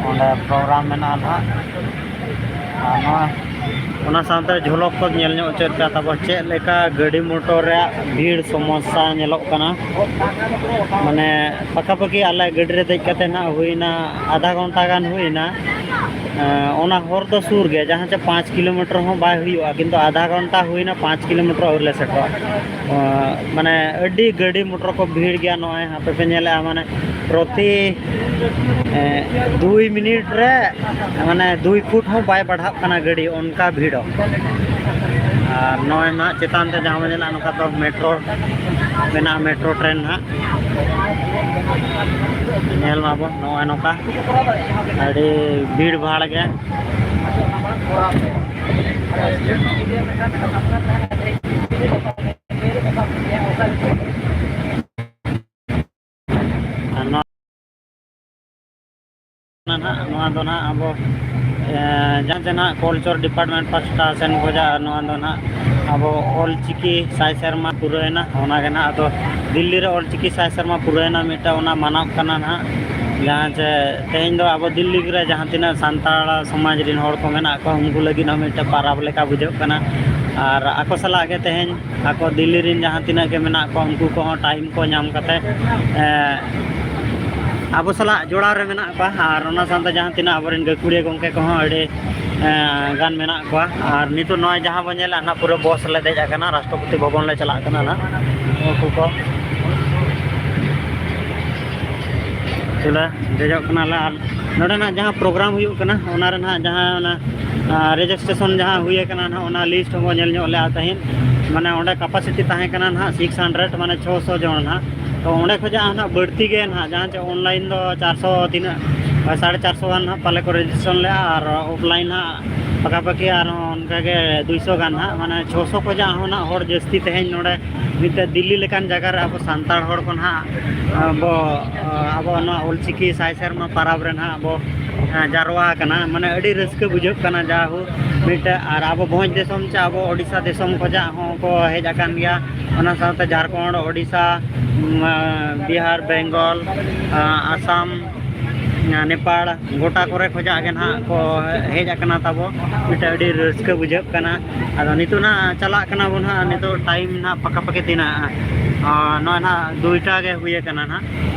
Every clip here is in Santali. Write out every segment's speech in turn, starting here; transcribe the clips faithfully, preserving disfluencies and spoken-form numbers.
ᱚᱸᱰᱮ ᱯᱨᱳᱜᱨᱟᱢ ᱢᱮᱱᱟᱜᱼᱟ ᱱᱟᱦᱟᱜ᱾ ᱟᱨ ᱱᱚᱣᱟ, ᱚᱱᱟ ᱥᱟᱶᱛᱮ ᱡᱷᱚᱞᱚᱠ ᱠᱚ ᱧᱮᱞ ᱧᱚᱜ ᱦᱚᱪᱚᱭᱮᱫ ᱯᱮᱭᱟ ᱛᱟᱵᱚ, ᱪᱮᱫ ᱞᱮᱠᱟ ᱜᱟᱹᱰᱤ ᱢᱚᱴᱚᱨ ᱨᱮᱭᱟᱜ ᱵᱷᱤᱲ ᱥᱚᱢᱚᱥᱥᱟ ᱧᱮᱞᱚᱜ ᱠᱟᱱᱟ᱾ ᱢᱟᱱᱮ ᱯᱟᱠᱟᱯᱟᱠᱤ ᱟᱞᱮ ᱜᱟᱹᱰᱤ ᱨᱮ ᱫᱮᱡ ᱠᱟᱛᱮ ᱱᱟᱦᱟᱜ ᱦᱩᱭᱱᱟ ᱟᱫᱷᱟ ᱜᱷᱚᱱᱴᱟ ᱜᱟᱱ ᱦᱩᱭᱱᱟ᱾ ᱮᱸ, ᱚᱱᱟ ᱦᱚᱨ ᱫᱚ ᱥᱩᱨ ᱜᱮᱭᱟ, ᱡᱟᱦᱟᱸ ᱪᱮ ᱯᱟᱸᱪ ᱠᱤᱞᱳᱢᱤᱴᱟᱨ ᱦᱚᱸ ᱵᱟᱭ ᱦᱩᱭᱩᱜᱼᱟ, ᱠᱤᱱᱛᱩ ᱟᱫᱷᱟ ᱜᱷᱚᱱᱴᱟ ᱦᱩᱭᱱᱟ, ᱯᱟᱸᱪ ᱠᱤᱞᱳᱢᱤᱴᱟᱨ ᱟᱹᱣᱨᱤ ᱞᱮ ᱥᱮᱴᱮᱨᱚᱜᱼᱟ᱾ ᱮᱸ, ᱢᱟᱱᱮ ᱟᱹᱰᱤ ᱜᱟᱹᱰᱤ ᱢᱚᱴᱚᱨ ᱠᱚ ᱵᱷᱤᱲ ᱜᱮᱭᱟ᱾ ᱱᱚᱜᱼᱚᱭ ᱦᱟᱸᱜ ᱟᱯᱮ ᱯᱮ ᱧᱮᱞᱮᱜᱼᱟ, ᱢᱟᱱᱮ ᱯᱨᱚᱛᱤ, ᱮᱸ, ᱫᱩᱭ ᱢᱤᱱᱤᱴ ᱨᱮ ᱢᱟᱱᱮ ᱫᱩᱭ ᱯᱷᱩᱴ ᱦᱚᱸ ᱵᱟᱭ ᱵᱟᱲᱦᱟᱜ ᱠᱟᱱᱟ ᱜᱟᱹᱰᱤ, ᱚᱱᱠᱟ ᱵᱷᱤᱲᱚᱜ᱾ ᱟᱨ ᱱᱚᱜᱼᱚᱭ ᱱᱟᱦᱟᱜ ᱪᱮᱛᱟᱱ ᱛᱮ ᱡᱟᱦᱟᱸ ᱵᱚᱱ ᱧᱮᱞᱟ, ᱱᱚᱝᱠᱟ ᱫᱚ ᱢᱮᱴᱨᱳ ᱢᱮᱱᱟᱜᱼᱟ, ᱢᱮᱴᱨᱳ ᱴᱨᱮᱱ ᱱᱟᱦᱟᱜ᱾ ᱧᱮᱞ ᱢᱟᱵᱚᱱ ᱱᱚᱜᱼᱚᱭ ᱱᱚᱝᱠᱟ ᱟᱹᱰᱤ ᱵᱷᱤᱲ ᱵᱷᱟᱲ ᱜᱮ᱾ ᱟᱨ ᱱᱚᱣᱟ ᱱᱟᱦᱟᱜ, ᱱᱚᱣᱟ ᱫᱚ ᱱᱟᱦᱟᱜ ᱟᱵᱚ, ᱮ, ᱡᱟᱦᱟᱸ ᱡᱮ ᱱᱟᱦᱟᱜ ᱠᱚᱞᱪᱚᱨ ᱰᱤᱯᱟᱨᱴᱢᱮᱱᱴ ᱯᱟᱥᱴᱟ ᱥᱮᱱ ᱠᱷᱚᱱᱟᱜ ᱱᱚᱣᱟ ᱫᱚ ᱱᱟᱦᱟᱜ ᱟᱵᱚ ᱚᱞ ᱪᱤᱠᱤ ᱥᱟᱭ ᱥᱮᱨᱢᱟ ᱯᱩᱨᱟᱹᱣᱮᱱᱟ᱾ ᱚᱱᱟ ᱜᱮ ᱱᱟᱦᱟᱜ ᱟᱫᱚ ᱫᱤᱞᱞᱤ ᱨᱮ ᱚᱞ ᱪᱤᱠᱤ ᱥᱟᱭ ᱥᱮᱨᱢᱟ ᱯᱩᱨᱟᱹᱣᱮᱱᱟ ᱢᱤᱫᱴᱟᱝ, ᱚᱱᱟ ᱢᱟᱱᱟᱣ ᱠᱟᱱᱟ ᱱᱟᱦᱟᱜ᱾ ᱡᱟᱦᱟᱸ ᱡᱮ ᱛᱮᱦᱮᱧ ᱫᱚ ᱟᱵᱚ ᱫᱤᱞᱞᱤ ᱨᱮ ᱡᱟᱦᱟᱸ ᱛᱤᱱᱟᱹᱜ ᱥᱟᱱᱛᱟᱲ ᱥᱚᱢᱟᱡᱽ ᱨᱮᱱ ᱦᱚᱲ ᱠᱚ ᱢᱮᱱᱟᱜ ᱠᱚᱣᱟ, ᱩᱱᱠᱩ ᱞᱟᱹᱜᱤᱫ ᱦᱚᱸ ᱢᱤᱫᱴᱟᱝ ᱯᱟᱨᱟᱵᱽ ᱞᱮᱠᱟ ᱵᱩᱡᱷᱟᱹᱜ ᱠᱟᱱᱟ᱾ ᱟᱨ ᱟᱠᱚ ᱥᱟᱞᱟᱜ ᱜᱮ ᱛᱮᱦᱮᱧ ᱟᱠᱚ ᱫᱤᱞᱞᱤ ᱨᱮᱱ ᱡᱟᱦᱟᱸ ᱛᱤᱱᱟᱹᱜ ᱜᱮ ᱢᱮᱱᱟᱜ ᱠᱚᱣᱟ, ᱩᱱᱠᱩ ᱠᱚᱦᱚᱸ ᱴᱟᱭᱤᱢ ᱠᱚ ᱧᱟᱢ ᱠᱟᱛᱮ, ᱮ, ᱟᱵᱚ ᱥᱟᱞᱟᱜ ᱡᱚᱲᱟᱣ ᱨᱮ ᱢᱮᱱᱟᱜ ᱠᱚᱣᱟ᱾ ᱟᱨ ᱚᱱᱟ ᱥᱟᱶᱛᱮ ᱡᱟᱦᱟᱸ ᱛᱤᱱᱟᱹᱜ ᱟᱵᱚᱨᱮᱱ ᱜᱟᱹᱠᱷᱩᱲᱤᱭᱟᱹ ᱜᱚᱢᱠᱮ ᱠᱚᱦᱚᱸ ᱟᱹᱰᱤ, ᱮ, ᱜᱟᱱ ᱢᱮᱱᱟᱜ ᱠᱚᱣᱟ᱾ ᱟᱨ ᱱᱤᱛᱚᱜ ᱱᱚᱜᱼᱚᱭ ᱡᱟᱦᱟᱸ ᱵᱚᱱ ᱧᱮᱞᱟ, ᱱᱟᱦᱟᱜ ᱯᱩᱨᱟᱹ ᱵᱚᱥ ᱞᱮ ᱫᱮᱡ ᱟᱠᱟᱱᱟ, ᱨᱟᱥᱴᱨᱚᱯᱚᱛᱤ ᱵᱷᱚᱵᱚᱱ ᱞᱮ ᱪᱟᱞᱟᱜ ᱠᱟᱱᱟ ᱱᱟᱦᱟᱜ᱾ ᱩᱱᱠᱩ ᱠᱚ ᱪᱚᱞᱚ ᱫᱮᱡᱚᱜ ᱠᱟᱱᱟᱞᱮ᱾ ᱟᱨ ᱱᱚᱰᱮᱱᱟᱜ ᱡᱟᱦᱟᱸ ᱯᱨᱳᱜᱨᱟᱢ ᱦᱩᱭᱩᱜ ᱠᱟᱱᱟ, ᱚᱱᱟ ᱨᱮᱱᱟᱜ ᱡᱟᱦᱟᱸ ᱚᱱᱟ, ᱟ, ᱨᱮᱡᱤᱥᱴᱨᱮᱥᱚᱱ ᱡᱟᱦᱟᱸ ᱦᱩᱭ ᱟᱠᱟᱱᱟ ᱱᱟᱦᱟᱜ, ᱚᱱᱟ ᱞᱤᱥᱴ ᱦᱚᱸᱵᱚᱱ ᱧᱮᱞ ᱧᱚᱜ ᱞᱮᱜᱼᱟ ᱛᱮᱦᱮᱧ᱾ ᱢᱟᱱᱮ ᱚᱸᱰᱮ ᱠᱮᱯᱟᱥᱤᱴᱤ ᱛᱟᱦᱮᱸ ᱠᱟᱱᱟ ᱱᱟᱦᱟᱜ ᱥᱤᱠᱥ ᱦᱟᱱᱰᱨᱮᱰ, ᱢᱟᱱᱮ ᱪᱷᱚᱥᱚ ᱡᱚᱱ ᱱᱟᱦᱟᱜ᱾ ᱛᱚ ᱚᱸᱰᱮ ᱠᱷᱚᱱᱟᱜ ᱱᱟᱦᱟᱜ ᱵᱟᱹᱲᱛᱤ ᱜᱮ ᱱᱟᱦᱟᱜ, ᱡᱟᱦᱟᱸ ᱪᱮ ᱚᱱᱞᱟᱭᱤᱱ ᱫᱚ ᱪᱟᱨᱥᱚ ᱛᱤᱱᱟᱹᱜ, ᱥᱟᱲᱮ ᱪᱟᱨᱥᱚ ᱜᱟᱱ ᱱᱟᱦᱟᱜ ᱯᱟᱞᱮ ᱠᱚ ᱨᱮᱡᱤᱥᱴᱨᱮᱥᱚᱱ ᱞᱮᱜᱼᱟ, ᱟᱨ ᱚᱯᱷᱞᱟᱭᱤᱱ ᱱᱟᱦᱟᱜ ᱯᱟᱠᱟᱯᱟᱠᱤ ᱟᱨᱦᱚᱸ ᱚᱱᱠᱟᱜᱮ ᱫᱩᱭᱥᱚ ᱜᱟᱱ ᱱᱟᱦᱟᱜ, ᱢᱟᱱᱮ ᱪᱷᱚᱥᱚ ᱠᱷᱚᱱᱟᱜ ᱦᱚᱸ ᱱᱟᱦᱟᱜ ᱦᱚᱲ ᱡᱟᱹᱥᱛᱤ ᱛᱮᱦᱮᱧ ᱱᱚᱰᱮ ᱢᱤᱫᱴᱮᱡ ᱫᱤᱞᱞᱤ ᱞᱮᱠᱟᱱ ᱡᱟᱭᱜᱟ ᱨᱮ ᱟᱵᱚ ᱥᱟᱱᱛᱟᱲ ᱦᱚᱲ ᱠᱚ ᱱᱟᱦᱟᱜ, ᱟᱵᱚ, ᱟᱵᱚ ᱱᱚᱣᱟ ᱚᱞᱪᱤᱠᱤ ᱥᱟᱭ ᱥᱮᱨᱢᱟ ᱯᱟᱨᱟᱵᱽ ᱨᱮ ᱱᱟᱦᱟᱜ ᱟᱵᱚ, ᱮᱸ, ᱡᱟᱨᱣᱟ ᱟᱠᱟᱱᱟ᱾ ᱢᱟᱱᱮ ᱟᱹᱰᱤ ᱨᱟᱹᱥᱠᱟᱹ ᱵᱩᱡᱷᱟᱹᱜ ᱠᱟᱱᱟ, ᱡᱟᱦᱳ ᱢᱤᱫᱴᱮᱡ᱾ ᱟᱨ ᱟᱵᱚ ᱵᱷᱚᱸᱡᱽ ᱫᱤᱥᱚᱢ ᱪᱮ ᱟᱵᱚ ᱳᱰᱤᱥᱟ ᱫᱤᱥᱚᱢ ᱠᱷᱚᱱᱟᱜ ᱦᱚᱸ ᱠᱚ ᱦᱮᱡ ᱟᱠᱟᱱ ᱜᱮᱭᱟ, ᱚᱱᱟ ᱥᱟᱶᱛᱮ ᱡᱷᱟᱲᱠᱷᱚᱸᱰ, ᱳᱰᱤᱥᱟ, ᱩᱢ, ᱵᱤᱦᱟᱨ, ᱵᱮᱝᱜᱚᱞ, ᱟᱸ, ᱟᱥᱟᱢ, ᱱᱮᱯᱟᱲ, ᱜᱚᱴᱟ ᱠᱚᱨᱮ ᱠᱷᱚᱱᱟᱜ ᱜᱮ ᱱᱟᱦᱟᱜ ᱠᱚ ᱦᱮᱡ ᱟᱠᱟᱱᱟ ᱛᱟᱵᱚ᱾ ᱢᱤᱫᱴᱮᱱ ᱟᱹᱰᱤ ᱨᱟᱹᱥᱠᱟᱹ ᱵᱩᱡᱷᱟᱹᱜ ᱠᱟᱱᱟ᱾ ᱟᱫᱚ ᱱᱤᱛᱚᱜ ᱱᱟᱦᱟᱜ ᱪᱟᱞᱟᱜ ᱠᱟᱱᱟ ᱵᱚᱱ ᱱᱟᱦᱟᱜ, ᱱᱤᱛᱚᱜ ᱴᱟᱭᱤᱢ ᱱᱟᱦᱟᱜ ᱯᱟᱠᱟ ᱯᱟᱠᱤ ᱛᱤᱱᱟᱹᱜ? ᱟᱨ ᱱᱚᱜᱼᱚᱭ ᱱᱟᱦᱟᱜ ᱫᱩᱭᱴᱟ ᱜᱮ ᱦᱩᱭ ᱟᱠᱟᱱᱟ ᱱᱟᱦᱟᱜ᱾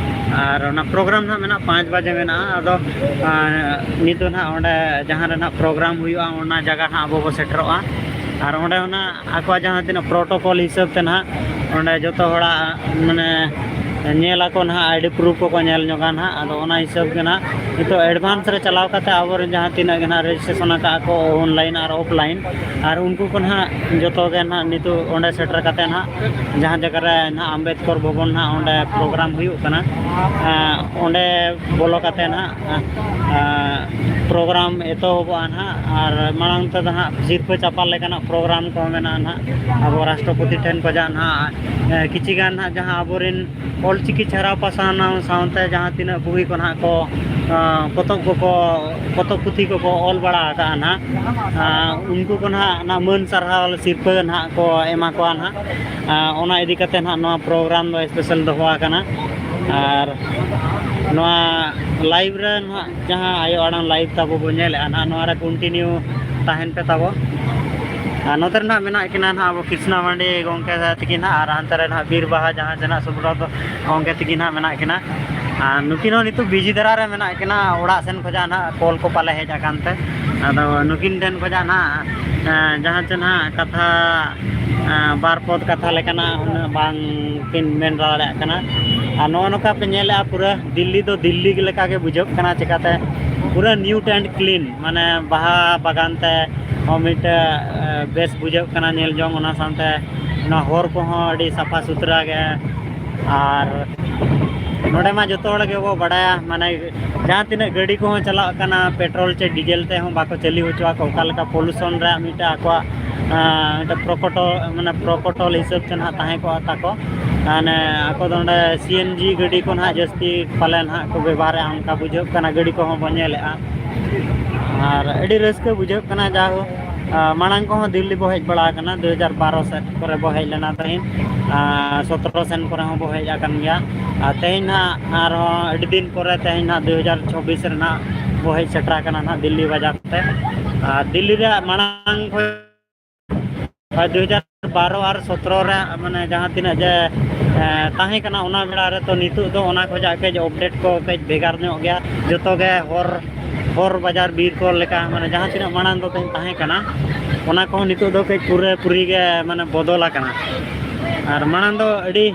ᱟᱨ ᱚᱱᱟ ᱯᱨᱳᱜᱨᱟᱢ ᱱᱟᱦᱟᱜ ᱢᱮᱱᱟᱜᱼᱟ ᱯᱟᱸᱪ ᱵᱟᱡᱮ ᱢᱮᱱᱟᱜᱼᱟ᱾ ᱟᱫᱚ ᱟᱨ ᱱᱤᱛᱚᱜ ᱱᱟᱦᱟᱜ ᱚᱸᱰᱮ ᱡᱟᱦᱟᱸ ᱨᱮ ᱱᱟᱦᱟᱜ ᱯᱨᱳᱜᱨᱟᱢ ᱦᱩᱭᱩᱜᱼᱟ, ᱚᱱᱟ ᱡᱟᱭᱜᱟ ᱱᱟᱦᱟᱜ ᱟᱵᱚ ᱵᱚ ᱥᱮᱴᱮᱨᱚᱜᱼᱟ᱾ ᱟᱨ ᱚᱸᱰᱮ ᱦᱚᱸ ᱱᱟᱦᱟᱜ ᱟᱠᱚᱣᱟᱜ ᱡᱟᱦᱟᱸ ᱛᱤᱱᱟᱹᱜ ᱯᱨᱳᱴᱳᱠᱚᱞ ᱦᱤᱥᱟᱹᱵ ᱛᱮ ᱱᱟᱦᱟᱜ ᱚᱸᱰᱮ ᱡᱚᱛᱚ ᱦᱚᱲᱟᱜ ᱢᱟᱱᱮ ᱧᱮᱞ ᱟᱠᱚ ᱱᱟᱦᱟᱜ, ᱟᱭᱰᱤ ᱯᱨᱩᱯᱷ ᱠᱚᱠᱚ ᱧᱮᱞ ᱧᱚᱜᱟ ᱱᱟᱦᱟᱜ᱾ ᱟᱫᱚ ᱚᱱᱟ ᱦᱤᱥᱟᱹᱵ ᱜᱮ ᱱᱟᱦᱟᱜ ᱱᱤᱛᱚᱜ ᱮᱰᱵᱷᱟᱱᱥ ᱨᱮ ᱪᱟᱞᱟᱣ ᱠᱟᱛᱮ ᱟᱵᱚᱨᱮᱱ ᱡᱟᱦᱟᱸ ᱛᱤᱱᱟᱹᱜ ᱜᱮ ᱱᱟᱦᱟᱜ ᱨᱮᱡᱤᱥᱴᱨᱮᱥᱚᱱ ᱟᱠᱟᱫ ᱠᱚ ᱚᱱᱞᱟᱭᱤᱱ ᱟᱨ ᱚᱯᱷᱞᱟᱭᱤᱱ, ᱟᱨ ᱩᱱᱠᱩ ᱠᱚ ᱱᱟᱦᱟᱜ ᱡᱚᱛᱚ ᱜᱮ ᱱᱟᱦᱟᱜ ᱱᱤᱛᱚᱜ ᱚᱸᱰᱮ ᱥᱮᱴᱮᱨ ᱠᱟᱛᱮ ᱱᱟᱦᱟᱜ ᱡᱟᱦᱟᱸ ᱡᱟᱭᱜᱟ ᱨᱮ ᱱᱟᱦᱟᱜ ᱟᱢᱵᱮᱫᱠᱚᱨ ᱵᱷᱚᱵᱚᱱ ᱱᱟᱦᱟᱜ ᱚᱸᱰᱮ ᱯᱨᱳᱜᱨᱟᱢ ᱦᱩᱭᱩᱜ ᱠᱟᱱᱟ, ᱮᱸ, ᱚᱸᱰᱮ ᱵᱚᱞᱚ ᱠᱟᱛᱮ ᱱᱟᱦᱟᱜ, ᱮᱸ, ᱯᱨᱳᱜᱨᱟᱢ ᱮᱛᱚᱦᱚᱵᱚᱜᱼᱟ ᱱᱟᱦᱟᱜ᱾ ᱟᱨ ᱢᱟᱲᱟᱝ ᱛᱮᱫᱚ ᱱᱟᱦᱟᱜ ᱥᱤᱨᱯᱟᱹ ᱪᱟᱯᱟᱞ ᱞᱮᱠᱟᱱᱟᱜ ᱯᱨᱳᱜᱨᱟᱢ ᱠᱚᱦᱚᱸ ᱢᱮᱱᱟᱜᱼᱟ ᱱᱟᱦᱟᱜ᱾ ᱟᱵᱚ ᱨᱟᱥᱴᱨᱚᱯᱚᱛᱤ ᱴᱷᱮᱱ ᱠᱷᱚᱱᱟᱜ ᱱᱟᱦᱟᱜ, ᱮᱸ, ᱠᱤᱪᱷᱤ ᱜᱟᱱ ᱱᱟᱦᱟᱜ ᱡᱟᱦᱟᱸ ᱟᱵᱚᱨᱮᱱ ᱚᱞᱪᱤᱠᱤ ᱪᱷᱟᱨᱟᱣ ᱯᱟᱥᱱᱟᱣ ᱥᱟᱶᱛᱮ ᱡᱟᱦᱟᱸ ᱛᱤᱱᱟᱹᱜ ᱵᱩᱦᱤ ᱠᱚ ᱱᱟᱦᱟᱜ ᱠᱚ, ᱟᱸ, ᱯᱚᱛᱚᱵ ᱠᱚᱠᱚ, ᱯᱚᱛᱚᱵ ᱯᱩᱛᱷᱤ ᱠᱚᱠᱚ ᱚᱞ ᱵᱟᱲᱟ ᱟᱠᱟᱫᱼᱟ ᱱᱟᱦᱟᱜ, ᱟᱸ, ᱩᱱᱠᱩ ᱠᱚ ᱱᱟᱦᱟᱜ ᱚᱱᱟ ᱢᱟᱹᱱ ᱥᱟᱨᱦᱟᱣ ᱥᱤᱨᱯᱟᱹ ᱱᱟᱦᱟᱜ ᱠᱚ ᱮᱢᱟ ᱠᱚᱣᱟ ᱱᱟᱦᱟᱜ᱾ ᱟᱸ, ᱚᱱᱟ ᱤᱫᱤ ᱠᱟᱛᱮ ᱱᱟᱦᱟᱜ ᱱᱚᱣᱟ ᱯᱨᱳᱜᱨᱟᱢ ᱫᱚ ᱥᱯᱮᱥᱟᱞ ᱫᱚᱦᱚ ᱟᱠᱟᱱᱟ᱾ ᱟᱨ ᱱᱚᱣᱟ ᱞᱟᱭᱤᱵᱷ ᱨᱮ ᱱᱟᱦᱟᱜ ᱡᱟᱦᱟᱸ ᱟᱭᱳ ᱟᱲᱟᱝ ᱞᱟᱭᱤᱵᱷ ᱛᱟᱵᱚ ᱵᱚ ᱧᱮᱞᱮᱫᱼᱟ ᱱᱟᱦᱟᱜ, ᱱᱚᱣᱟ ᱨᱮ ᱠᱚᱱᱴᱤᱱᱤᱭᱩ ᱛᱟᱦᱮᱱ ᱯᱮ ᱛᱟᱵᱚ᱾ ᱟᱨ ᱱᱚᱛᱮ ᱨᱮ ᱱᱟᱦᱟᱜ ᱢᱮᱱᱟᱜ ᱠᱤᱱᱟ ᱱᱟᱦᱟᱜ ᱟᱵᱚ ᱠᱨᱤᱥᱱᱟ ᱢᱟᱱᱰᱤ ᱜᱚᱢᱠᱮ ᱛᱟᱹᱠᱤᱱ ᱱᱟᱦᱟᱜ, ᱟᱨ ᱦᱟᱱᱛᱮ ᱨᱮ ᱱᱟᱦᱟᱜ ᱵᱤᱨ ᱵᱟᱦᱟ ᱡᱟᱦᱟᱸ ᱥᱮ ᱱᱟᱦᱟᱜ ᱥᱩᱵᱨᱚᱛ ᱜᱚᱢᱠᱮ ᱛᱟᱹᱠᱤᱱ ᱱᱟᱦᱟᱜ ᱢᱮᱱᱟᱜ ᱠᱤᱱᱟ᱾ ᱟᱨ ᱱᱩᱠᱤᱱ ᱦᱚᱸ ᱱᱤᱛᱚᱜ ᱵᱤᱡᱤ ᱫᱷᱟᱨᱟ ᱨᱮ ᱢᱮᱱᱟᱜ ᱠᱤᱱᱟ, ᱚᱲᱟᱜ ᱥᱮᱱ ᱠᱷᱚᱱᱟᱜ ᱱᱟᱦᱟᱜ ᱠᱚᱞ ᱠᱚ ᱯᱟᱞᱮ ᱦᱮᱡ ᱟᱠᱟᱱ ᱛᱮ᱾ ᱟᱫᱚ ᱱᱩᱠᱤᱱ ᱴᱷᱮᱱ ᱠᱷᱚᱱᱟᱜ ᱱᱟᱦᱟᱜ, ᱮᱸ, ᱡᱟᱦᱟᱸ ᱪᱮ ᱱᱟᱦᱟᱜ ᱠᱟᱛᱷᱟ, ᱮᱸ, ᱵᱟᱨ ᱯᱚᱫ ᱠᱟᱛᱷᱟ ᱞᱮᱠᱟᱱᱟᱜ ᱩᱱᱟᱹᱜ ᱵᱟᱝ ᱠᱤᱱ ᱢᱮᱱ ᱫᱟᱲᱮᱭᱟᱜ ᱠᱟᱱᱟ᱾ ᱟᱨ ᱱᱚᱜᱼᱚ ᱱᱚᱝᱠᱟ ᱯᱮ ᱧᱮᱞᱮᱫᱼᱟ, ᱯᱩᱨᱟᱹ ᱫᱤᱞᱞᱤ ᱫᱚ ᱫᱤᱞᱞᱤ ᱞᱮᱠᱟ ᱜᱮ ᱵᱩᱡᱷᱟᱹᱜ ᱠᱟᱱᱟ᱾ ᱪᱮᱠᱟᱛᱮ ᱯᱩᱨᱟᱹ neat and clean, ᱢᱟᱱᱮ ᱵᱟᱦᱟ ᱵᱟᱜᱟᱱ ᱛᱮ ᱦᱚᱸ ᱢᱤᱫᱴᱮᱡ, ᱮ, ᱵᱮᱥ ᱵᱩᱡᱷᱟᱹᱜ ᱠᱟᱱᱟ ᱧᱮᱞ ᱡᱚᱝ᱾ ᱚᱱᱟ ᱥᱟᱶᱛᱮ ᱚᱱᱟ ᱦᱚᱨ ᱠᱚᱦᱚᱸ ᱟᱹᱰᱤ ᱥᱟᱯᱷᱟ ᱥᱩᱛᱨᱟᱹ ᱜᱮ᱾ ᱟᱨ ᱱᱚᱰᱮ ᱢᱟ ᱡᱚᱛᱚ ᱦᱚᱲ ᱜᱮᱵᱚ ᱵᱟᱰᱟᱭᱟ, ᱢᱟᱱᱮ ᱡᱟᱦᱟᱸ ᱛᱤᱱᱟᱹᱜ ᱜᱟᱹᱰᱤ ᱠᱚᱦᱚᱸ ᱪᱟᱞᱟᱜ ᱠᱟᱱᱟ, ᱯᱮᱴᱨᱳᱞ ᱪᱮ ᱰᱤᱡᱮᱞ ᱛᱮᱦᱚᱸ ᱵᱟᱠᱚ ᱪᱟᱹᱞᱩ ᱦᱚᱪᱚ ᱟᱠᱚ᱾ ᱚᱠᱟ ᱞᱮᱠᱟ ᱯᱚᱞᱩᱥᱚᱱ ᱨᱮᱭᱟᱜ ᱢᱤᱫᱴᱮᱱ ᱟᱠᱚᱣᱟᱜ, ᱟᱸ, ᱢᱤᱫᱴᱮᱱ ᱯᱨᱚᱠᱚᱴᱚ, ᱢᱟᱱᱮ ᱯᱨᱚᱠᱚᱴᱚᱞ ᱦᱤᱥᱟᱹᱵ ᱛᱮ ᱱᱟᱦᱟᱜ ᱛᱟᱦᱮᱸ ᱠᱚᱜᱼᱟ ᱛᱟᱠᱚ᱾ ᱢᱟᱱᱮ ᱟᱠᱚ ᱫᱚ ᱚᱸᱰᱮ ᱥᱤ ᱮᱱ ᱡᱤ ᱜᱟᱹᱰᱤ ᱠᱚ ᱱᱟᱦᱟᱜ ᱡᱟᱹᱥᱛᱤ ᱯᱟᱞᱮ ᱱᱟᱦᱟᱜ ᱠᱚ ᱵᱮᱵᱚᱦᱟᱨᱮᱫᱼᱟ, ᱚᱱᱠᱟ ᱵᱩᱡᱷᱟᱹᱜ ᱠᱟᱱᱟ᱾ ᱜᱟᱹᱰᱤ ᱠᱚᱦᱚᱸ ᱵᱚᱱ ᱧᱮᱞᱮᱫᱼᱟ᱾ ᱟᱨ ᱟᱹᱰᱤ ᱨᱟᱹᱥᱠᱟᱹ ᱵᱩᱡᱷᱟᱹᱜ ᱠᱟᱱᱟ᱾ ᱡᱟᱭᱦᱳᱠ, ᱟᱨ ᱢᱟᱲᱟᱝ ᱠᱚᱦᱚᱸ ᱫᱤᱞᱞᱤ ᱵᱚ ᱦᱮᱡ ᱵᱟᱲᱟ ᱟᱠᱟᱱᱟ, ᱫᱩ ᱦᱟᱡᱟᱨ ᱵᱟᱨᱚ ᱥᱮᱫ ᱠᱚᱨᱮ ᱵᱚ ᱦᱮᱡ ᱞᱮᱱᱟ ᱛᱟᱦᱮᱸᱫ, ᱟᱨ ᱥᱚᱛᱨᱚ ᱥᱮᱱ ᱠᱚᱨᱮ ᱦᱚᱸ ᱵᱚ ᱦᱮᱡ ᱟᱠᱟᱱ ᱜᱮᱭᱟ᱾ ᱟᱨ ᱛᱮᱦᱮᱧ ᱱᱟᱦᱟᱜ ᱟᱨᱦᱚᱸ ᱟᱹᱰᱤ ᱫᱤᱱ ᱯᱚᱨᱮ ᱛᱮᱦᱮᱧ ᱱᱟᱦᱟᱜ ᱫᱩ ᱦᱟᱡᱟᱨ ᱪᱷᱚᱵᱵᱤᱥ ᱨᱮ ᱱᱟᱦᱟᱜ ᱵᱚ ᱦᱮᱡ ᱥᱮᱴᱮᱨ ᱟᱠᱟᱱᱟ ᱱᱟᱦᱟᱜ ᱫᱤᱞᱞᱤ ᱵᱟᱡᱟᱨ ᱛᱮ᱾ ᱟᱨ ᱫᱤᱞᱞᱤ ᱨᱮᱭᱟᱜ ᱢᱟᱲᱟᱝ ᱠᱷᱚᱱ ᱦᱳᱭ, ᱫᱩ ᱦᱟᱡᱟᱨ ᱵᱟᱨᱚ ᱟᱨ ᱥᱚᱛᱨᱚ ᱨᱮ, ᱢᱟᱱᱮ, ᱡᱟᱦᱟᱸ ᱛᱤᱱᱟᱹᱜ ᱡᱮ, ᱮᱸ, ᱛᱟᱦᱮᱸ ᱠᱟᱱᱟ ᱚᱱᱟ ᱵᱮᱲᱟ ᱨᱮ, ᱛᱚ ᱱᱤᱛᱚᱜ ᱫᱚ ᱚᱱᱟ ᱠᱷᱚᱱᱟᱜ ᱠᱟᱹᱡ ᱟᱯᱰᱮᱴ ᱠᱚ ᱠᱟᱹᱡ ᱵᱷᱮᱜᱟᱨ ᱧᱚᱜ ᱜᱮᱭᱟ᱾ ᱡᱚᱛᱚ ᱜᱮ ᱦᱚᱨ, ᱦᱚᱨ ᱵᱟᱡᱟᱨ ᱵᱤᱨ ᱠᱚ ᱞᱮᱠᱟ, ᱢᱟᱱᱮ, ᱡᱟᱦᱟᱸ ᱛᱤᱱᱟᱹᱜ ᱢᱟᱲᱟᱝ ᱫᱚ ᱛᱟᱦᱮᱸ ᱠᱟᱱᱟ, ᱚᱱᱟ ᱠᱚᱦᱚᱸ ᱱᱤᱛᱚᱜ ᱫᱚ ᱠᱟᱹᱡ ᱯᱩᱨᱟᱹ ᱯᱩᱨᱤ ᱜᱮ, ᱢᱟᱱᱮ, ᱵᱚᱫᱚᱞ ᱟᱠᱟᱱᱟ᱾ ᱟᱨ ᱢᱟᱲᱟᱝ ᱫᱚ ᱟᱹᱰᱤ,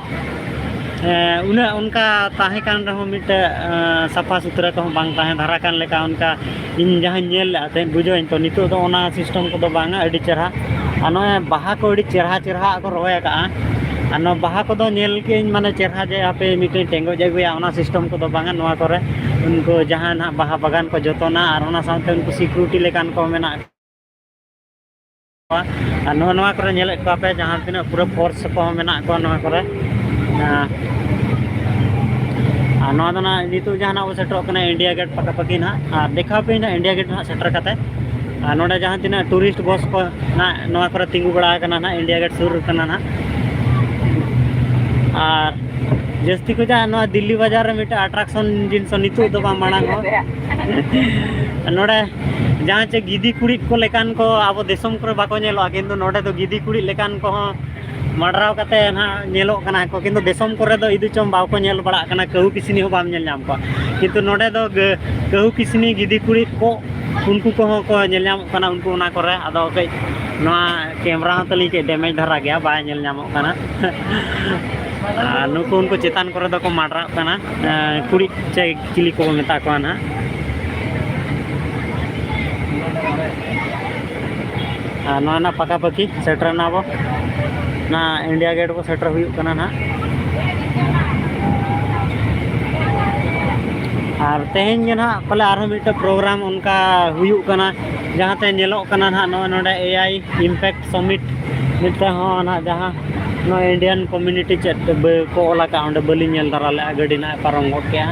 ᱮᱸ, ᱩᱱᱟᱹᱜ ᱚᱱᱠᱟ ᱛᱟᱦᱮᱸ ᱠᱟᱱ ᱨᱮᱦᱚᱸ ᱢᱤᱫᱴᱮᱡ, ᱮᱸ, ᱥᱟᱯᱷᱟ ᱥᱩᱛᱨᱟᱹ ᱠᱚᱦᱚᱸ ᱵᱟᱝ ᱛᱟᱦᱮᱸ ᱫᱷᱟᱨᱟ ᱠᱟᱱ ᱞᱮᱠᱟ, ᱚᱱᱠᱟ ᱤᱧ ᱡᱟᱦᱟᱸᱧ ᱧᱮᱞ ᱞᱮᱫᱼᱟ ᱛᱟᱦᱮᱸᱫ, ᱵᱩᱡᱷᱟᱹᱣ ᱤᱧ ᱛᱚ, ᱱᱤᱛᱚᱜ ᱫᱚ ᱚᱱᱟ ᱥᱤᱥᱴᱮᱢ ᱠᱚᱫᱚ ᱵᱟᱝᱟ, ᱟᱹᱰᱤ ᱪᱮᱨᱦᱟ᱾ ᱟᱨ ᱱᱚᱜᱼᱚᱭ ᱵᱟᱦᱟ ᱠᱚ ᱟᱹᱰᱤ ᱪᱮᱨᱦᱟ ᱪᱮᱨᱦᱟ ᱠᱚ ᱨᱚᱦᱚᱭ ᱟᱠᱟᱜᱼᱟ᱾ ᱟᱨ ᱱᱚᱣᱟ ᱵᱟᱦᱟ ᱠᱚᱫᱚ ᱧᱮᱞ ᱠᱮᱜᱼᱟᱹᱧ, ᱢᱟᱱᱮ, ᱪᱮᱨᱦᱟ ᱡᱮ ᱦᱟᱯᱮ ᱢᱤᱫᱴᱮᱱ ᱴᱮᱸᱜᱚᱡ ᱟᱹᱜᱩᱭᱟ, ᱚᱱᱟ ᱥᱤᱥᱴᱮᱢ ᱠᱚᱫᱚ ᱵᱟᱝᱟ᱾ ᱱᱚᱣᱟ ᱠᱚᱨᱮ ᱩᱱᱠᱩ ᱡᱟᱦᱟᱸ ᱱᱟᱦᱟᱜ ᱵᱟᱦᱟ ᱵᱟᱜᱟᱱ ᱠᱚ ᱡᱚᱛᱚᱱᱟ, ᱟᱨ ᱚᱱᱟ ᱥᱟᱶᱛᱮ ᱩᱱᱠᱩ ᱥᱤᱠᱩᱨᱤᱴᱤ ᱞᱮᱠᱟᱱ ᱠᱚ ᱢᱮᱱᱟᱜ ᱠᱚᱣᱟ᱾ ᱟᱨ ᱱᱚᱜᱼᱚ ᱱᱚᱣᱟ ᱠᱚᱨᱮ ᱧᱮᱞᱮᱫ ᱠᱚᱣᱟ ᱯᱮ, ᱡᱟᱦᱟᱸ ᱛᱤᱱᱟᱹᱜ ᱯᱩᱨᱟᱹ ᱯᱷᱳᱨᱥ ᱠᱚᱦᱚᱸ ᱢᱮᱱᱟᱜ ᱠᱚᱣᱟ ᱱᱚᱣᱟ ᱠᱚᱨᱮ᱾ ᱟᱨ ᱱᱚᱣᱟ ᱫᱚ ᱱᱟᱜ ᱱᱤᱛᱚᱜ ᱡᱟᱦᱟᱸ ᱱᱟᱜ ᱵᱚ ᱥᱮᱴᱮᱨᱚᱜ ᱠᱟᱱᱟ ᱤᱱᱰᱤᱭᱟ ᱜᱮᱴ ᱯᱟᱠᱟᱯᱟᱠᱤ ᱱᱟᱜ, ᱟᱨ ᱫᱮᱠᱷᱟᱣ ᱯᱮ ᱱᱟᱜ ᱤᱱᱰᱤᱭᱟ ᱜᱮᱴ ᱱᱟᱜ ᱥᱮᱴᱮᱨ ᱠᱟᱛᱮ᱾ ᱟᱨ ᱱᱚᱰᱮ ᱡᱟᱦᱟᱸ ᱛᱤᱱᱟᱹᱜ ᱴᱩᱨᱤᱥᱴ ᱵᱚᱥ ᱠᱚ ᱱᱟᱜ ᱱᱚᱣᱟ ᱠᱚᱨᱮ ᱛᱤᱸᱜᱩ ᱵᱟᱲᱟ ᱟᱠᱟᱱᱟ ᱱᱟᱜ, ᱤᱱᱰᱤᱭᱟ ᱜᱮᱴ ᱥᱩᱨ ᱠᱟᱱᱟ ᱱᱟᱜ᱾ ᱟᱨ ᱡᱟᱹᱥᱛᱤ ᱠᱷᱚᱡᱟᱜ ᱱᱚᱣᱟ ᱫᱤᱞᱞᱤ ᱵᱟᱡᱟᱨ ᱨᱮ ᱢᱤᱫᱴᱮᱱ ᱟᱴᱨᱟᱠᱥᱚᱱ ᱡᱤᱱᱤᱥ ᱱᱤᱛᱚᱜ ᱫᱚ ᱵᱟᱝ, ᱢᱟᱲᱟᱝ ᱦᱚᱸ᱾ ᱱᱚᱰᱮ ᱡᱟᱦᱟᱸ ᱪᱮ ᱜᱤᱫᱤ ᱠᱩᱲᱤᱫ ᱠᱚ ᱞᱮᱠᱟᱱ ᱠᱚ ᱟᱵᱚ ᱫᱤᱥᱚᱢ ᱠᱚᱨᱮ ᱵᱟᱠᱚ ᱧᱮᱞᱚᱜᱼᱟ, ᱠᱤᱱᱛᱩ ᱱᱚᱰᱮ ᱫᱚ ᱜᱤᱫᱤ ᱠᱩᱲᱤᱫ ᱞᱮᱠᱟᱱ ᱠᱚᱦᱚᱸ ᱢᱟᱰᱨᱟᱣ ᱠᱟᱛᱮ ᱱᱟᱦᱟᱜ ᱧᱮᱞᱚᱜ ᱠᱟᱱᱟ ᱠᱚ, ᱠᱤᱱᱛᱩ ᱫᱤᱥᱚᱢ ᱠᱚᱨᱮ ᱫᱚ ᱤᱫᱩ ᱪᱚᱝ ᱵᱟᱠᱚ ᱧᱮᱞ ᱵᱟᱲᱟᱜ ᱠᱟᱱᱟ, ᱠᱟᱹᱦᱩ ᱠᱤᱥᱱᱤ ᱦᱚᱸ ᱵᱟᱢ ᱧᱮᱞ ᱧᱟᱢ ᱠᱚᱣᱟ᱾ ᱠᱤᱱᱛᱩ ᱱᱚᱰᱮ ᱫᱚ ᱜᱟᱹ-, ᱠᱟᱹᱦᱩ ᱠᱤᱥᱱᱤ, ᱜᱤᱫᱤ ᱠᱩᱲᱤᱫ ᱠᱚ, ᱩᱱᱠᱩ ᱠᱚᱦᱚᱸ ᱠᱚ ᱧᱮᱞ ᱧᱟᱢᱚᱜ ᱠᱟᱱᱟ, ᱩᱱᱠᱩ ᱚᱱᱟ ᱠᱚᱨᱮ᱾ ᱟᱫᱚ ᱠᱟᱹᱡ ᱱᱚᱣᱟ ᱠᱮᱢᱨᱟ ᱦᱚᱸ ᱛᱟᱹᱞᱤᱧ ᱠᱟᱹᱡ ᱰᱮᱢᱮᱡᱽ ᱫᱷᱟᱨᱟ ᱜᱮᱭᱟ, ᱵᱟᱭ ᱧᱮᱞ ᱧᱟᱢᱚᱜ ᱠᱟᱱᱟ᱾ ᱟᱨ ᱱᱩᱠᱩ ᱩᱱᱠᱩ ᱪᱮᱛᱟᱱ ᱠᱚᱨᱮ ᱫᱚᱠᱚ ᱢᱟᱰᱨᱟᱜ ᱠᱟᱱᱟ, ᱮᱸ, ᱠᱩᱲᱤᱫ ᱪᱮ ᱪᱤᱞᱤ ᱠᱚ ᱢᱮᱛᱟ ᱠᱚᱣᱟ ᱱᱟᱦᱟᱜ᱾ ᱟᱨ ᱱᱚᱣᱟ ᱨᱮᱱᱟᱜ ᱯᱟᱠᱟᱯᱟᱠᱤ ᱥᱮᱴᱮᱨ ᱮᱱᱟ ᱵᱚ, ᱱᱚᱣᱟ ᱤᱱᱰᱤᱭᱟ ᱜᱮᱴ ᱵᱚ ᱥᱮᱴᱮᱨ ᱦᱩᱭᱩᱜ ᱠᱟᱱᱟ ᱱᱟᱦᱟᱜ᱾ ᱟᱨ ᱛᱮᱦᱮᱧ ᱜᱮ ᱱᱟᱦᱟᱜ ᱯᱟᱞᱮ ᱟᱨᱦᱚᱸ ᱢᱤᱫᱴᱮᱱ ᱯᱨᱳᱜᱨᱟᱢ ᱚᱱᱠᱟ ᱦᱩᱭᱩᱜ ᱠᱟᱱᱟ, ᱡᱟᱦᱟᱸᱛᱮ ᱧᱮᱞᱚᱜ ᱠᱟᱱᱟ ᱱᱟᱦᱟᱜ ᱱᱚᱜᱼᱚᱭ ᱱᱚᱰᱮ ᱮ ᱟᱭ ᱤᱢᱯᱮᱠᱴ ᱥᱚᱢᱤᱴ ᱢᱤᱫᱴᱮᱱ ᱦᱚᱸ ᱱᱟᱦᱟᱜ, ᱡᱟᱦᱟᱸ ᱱᱚᱣᱟ ᱤᱱᱰᱤᱭᱟᱱ ᱠᱚᱢᱤᱭᱩᱱᱤᱴᱤ ᱪᱮᱫ ᱵᱟᱹ-, ᱠᱚ ᱚᱞ ᱟᱠᱟᱫ, ᱚᱸᱰᱮ ᱵᱟᱹᱞᱤᱧ ᱧᱮᱞ ᱫᱷᱟᱨᱟ ᱞᱮᱫᱼᱟ, ᱜᱟᱹᱰᱤ ᱱᱟᱦᱟᱜ ᱯᱟᱨᱚᱢ ᱜᱚᱫ ᱠᱮᱜᱼᱟ᱾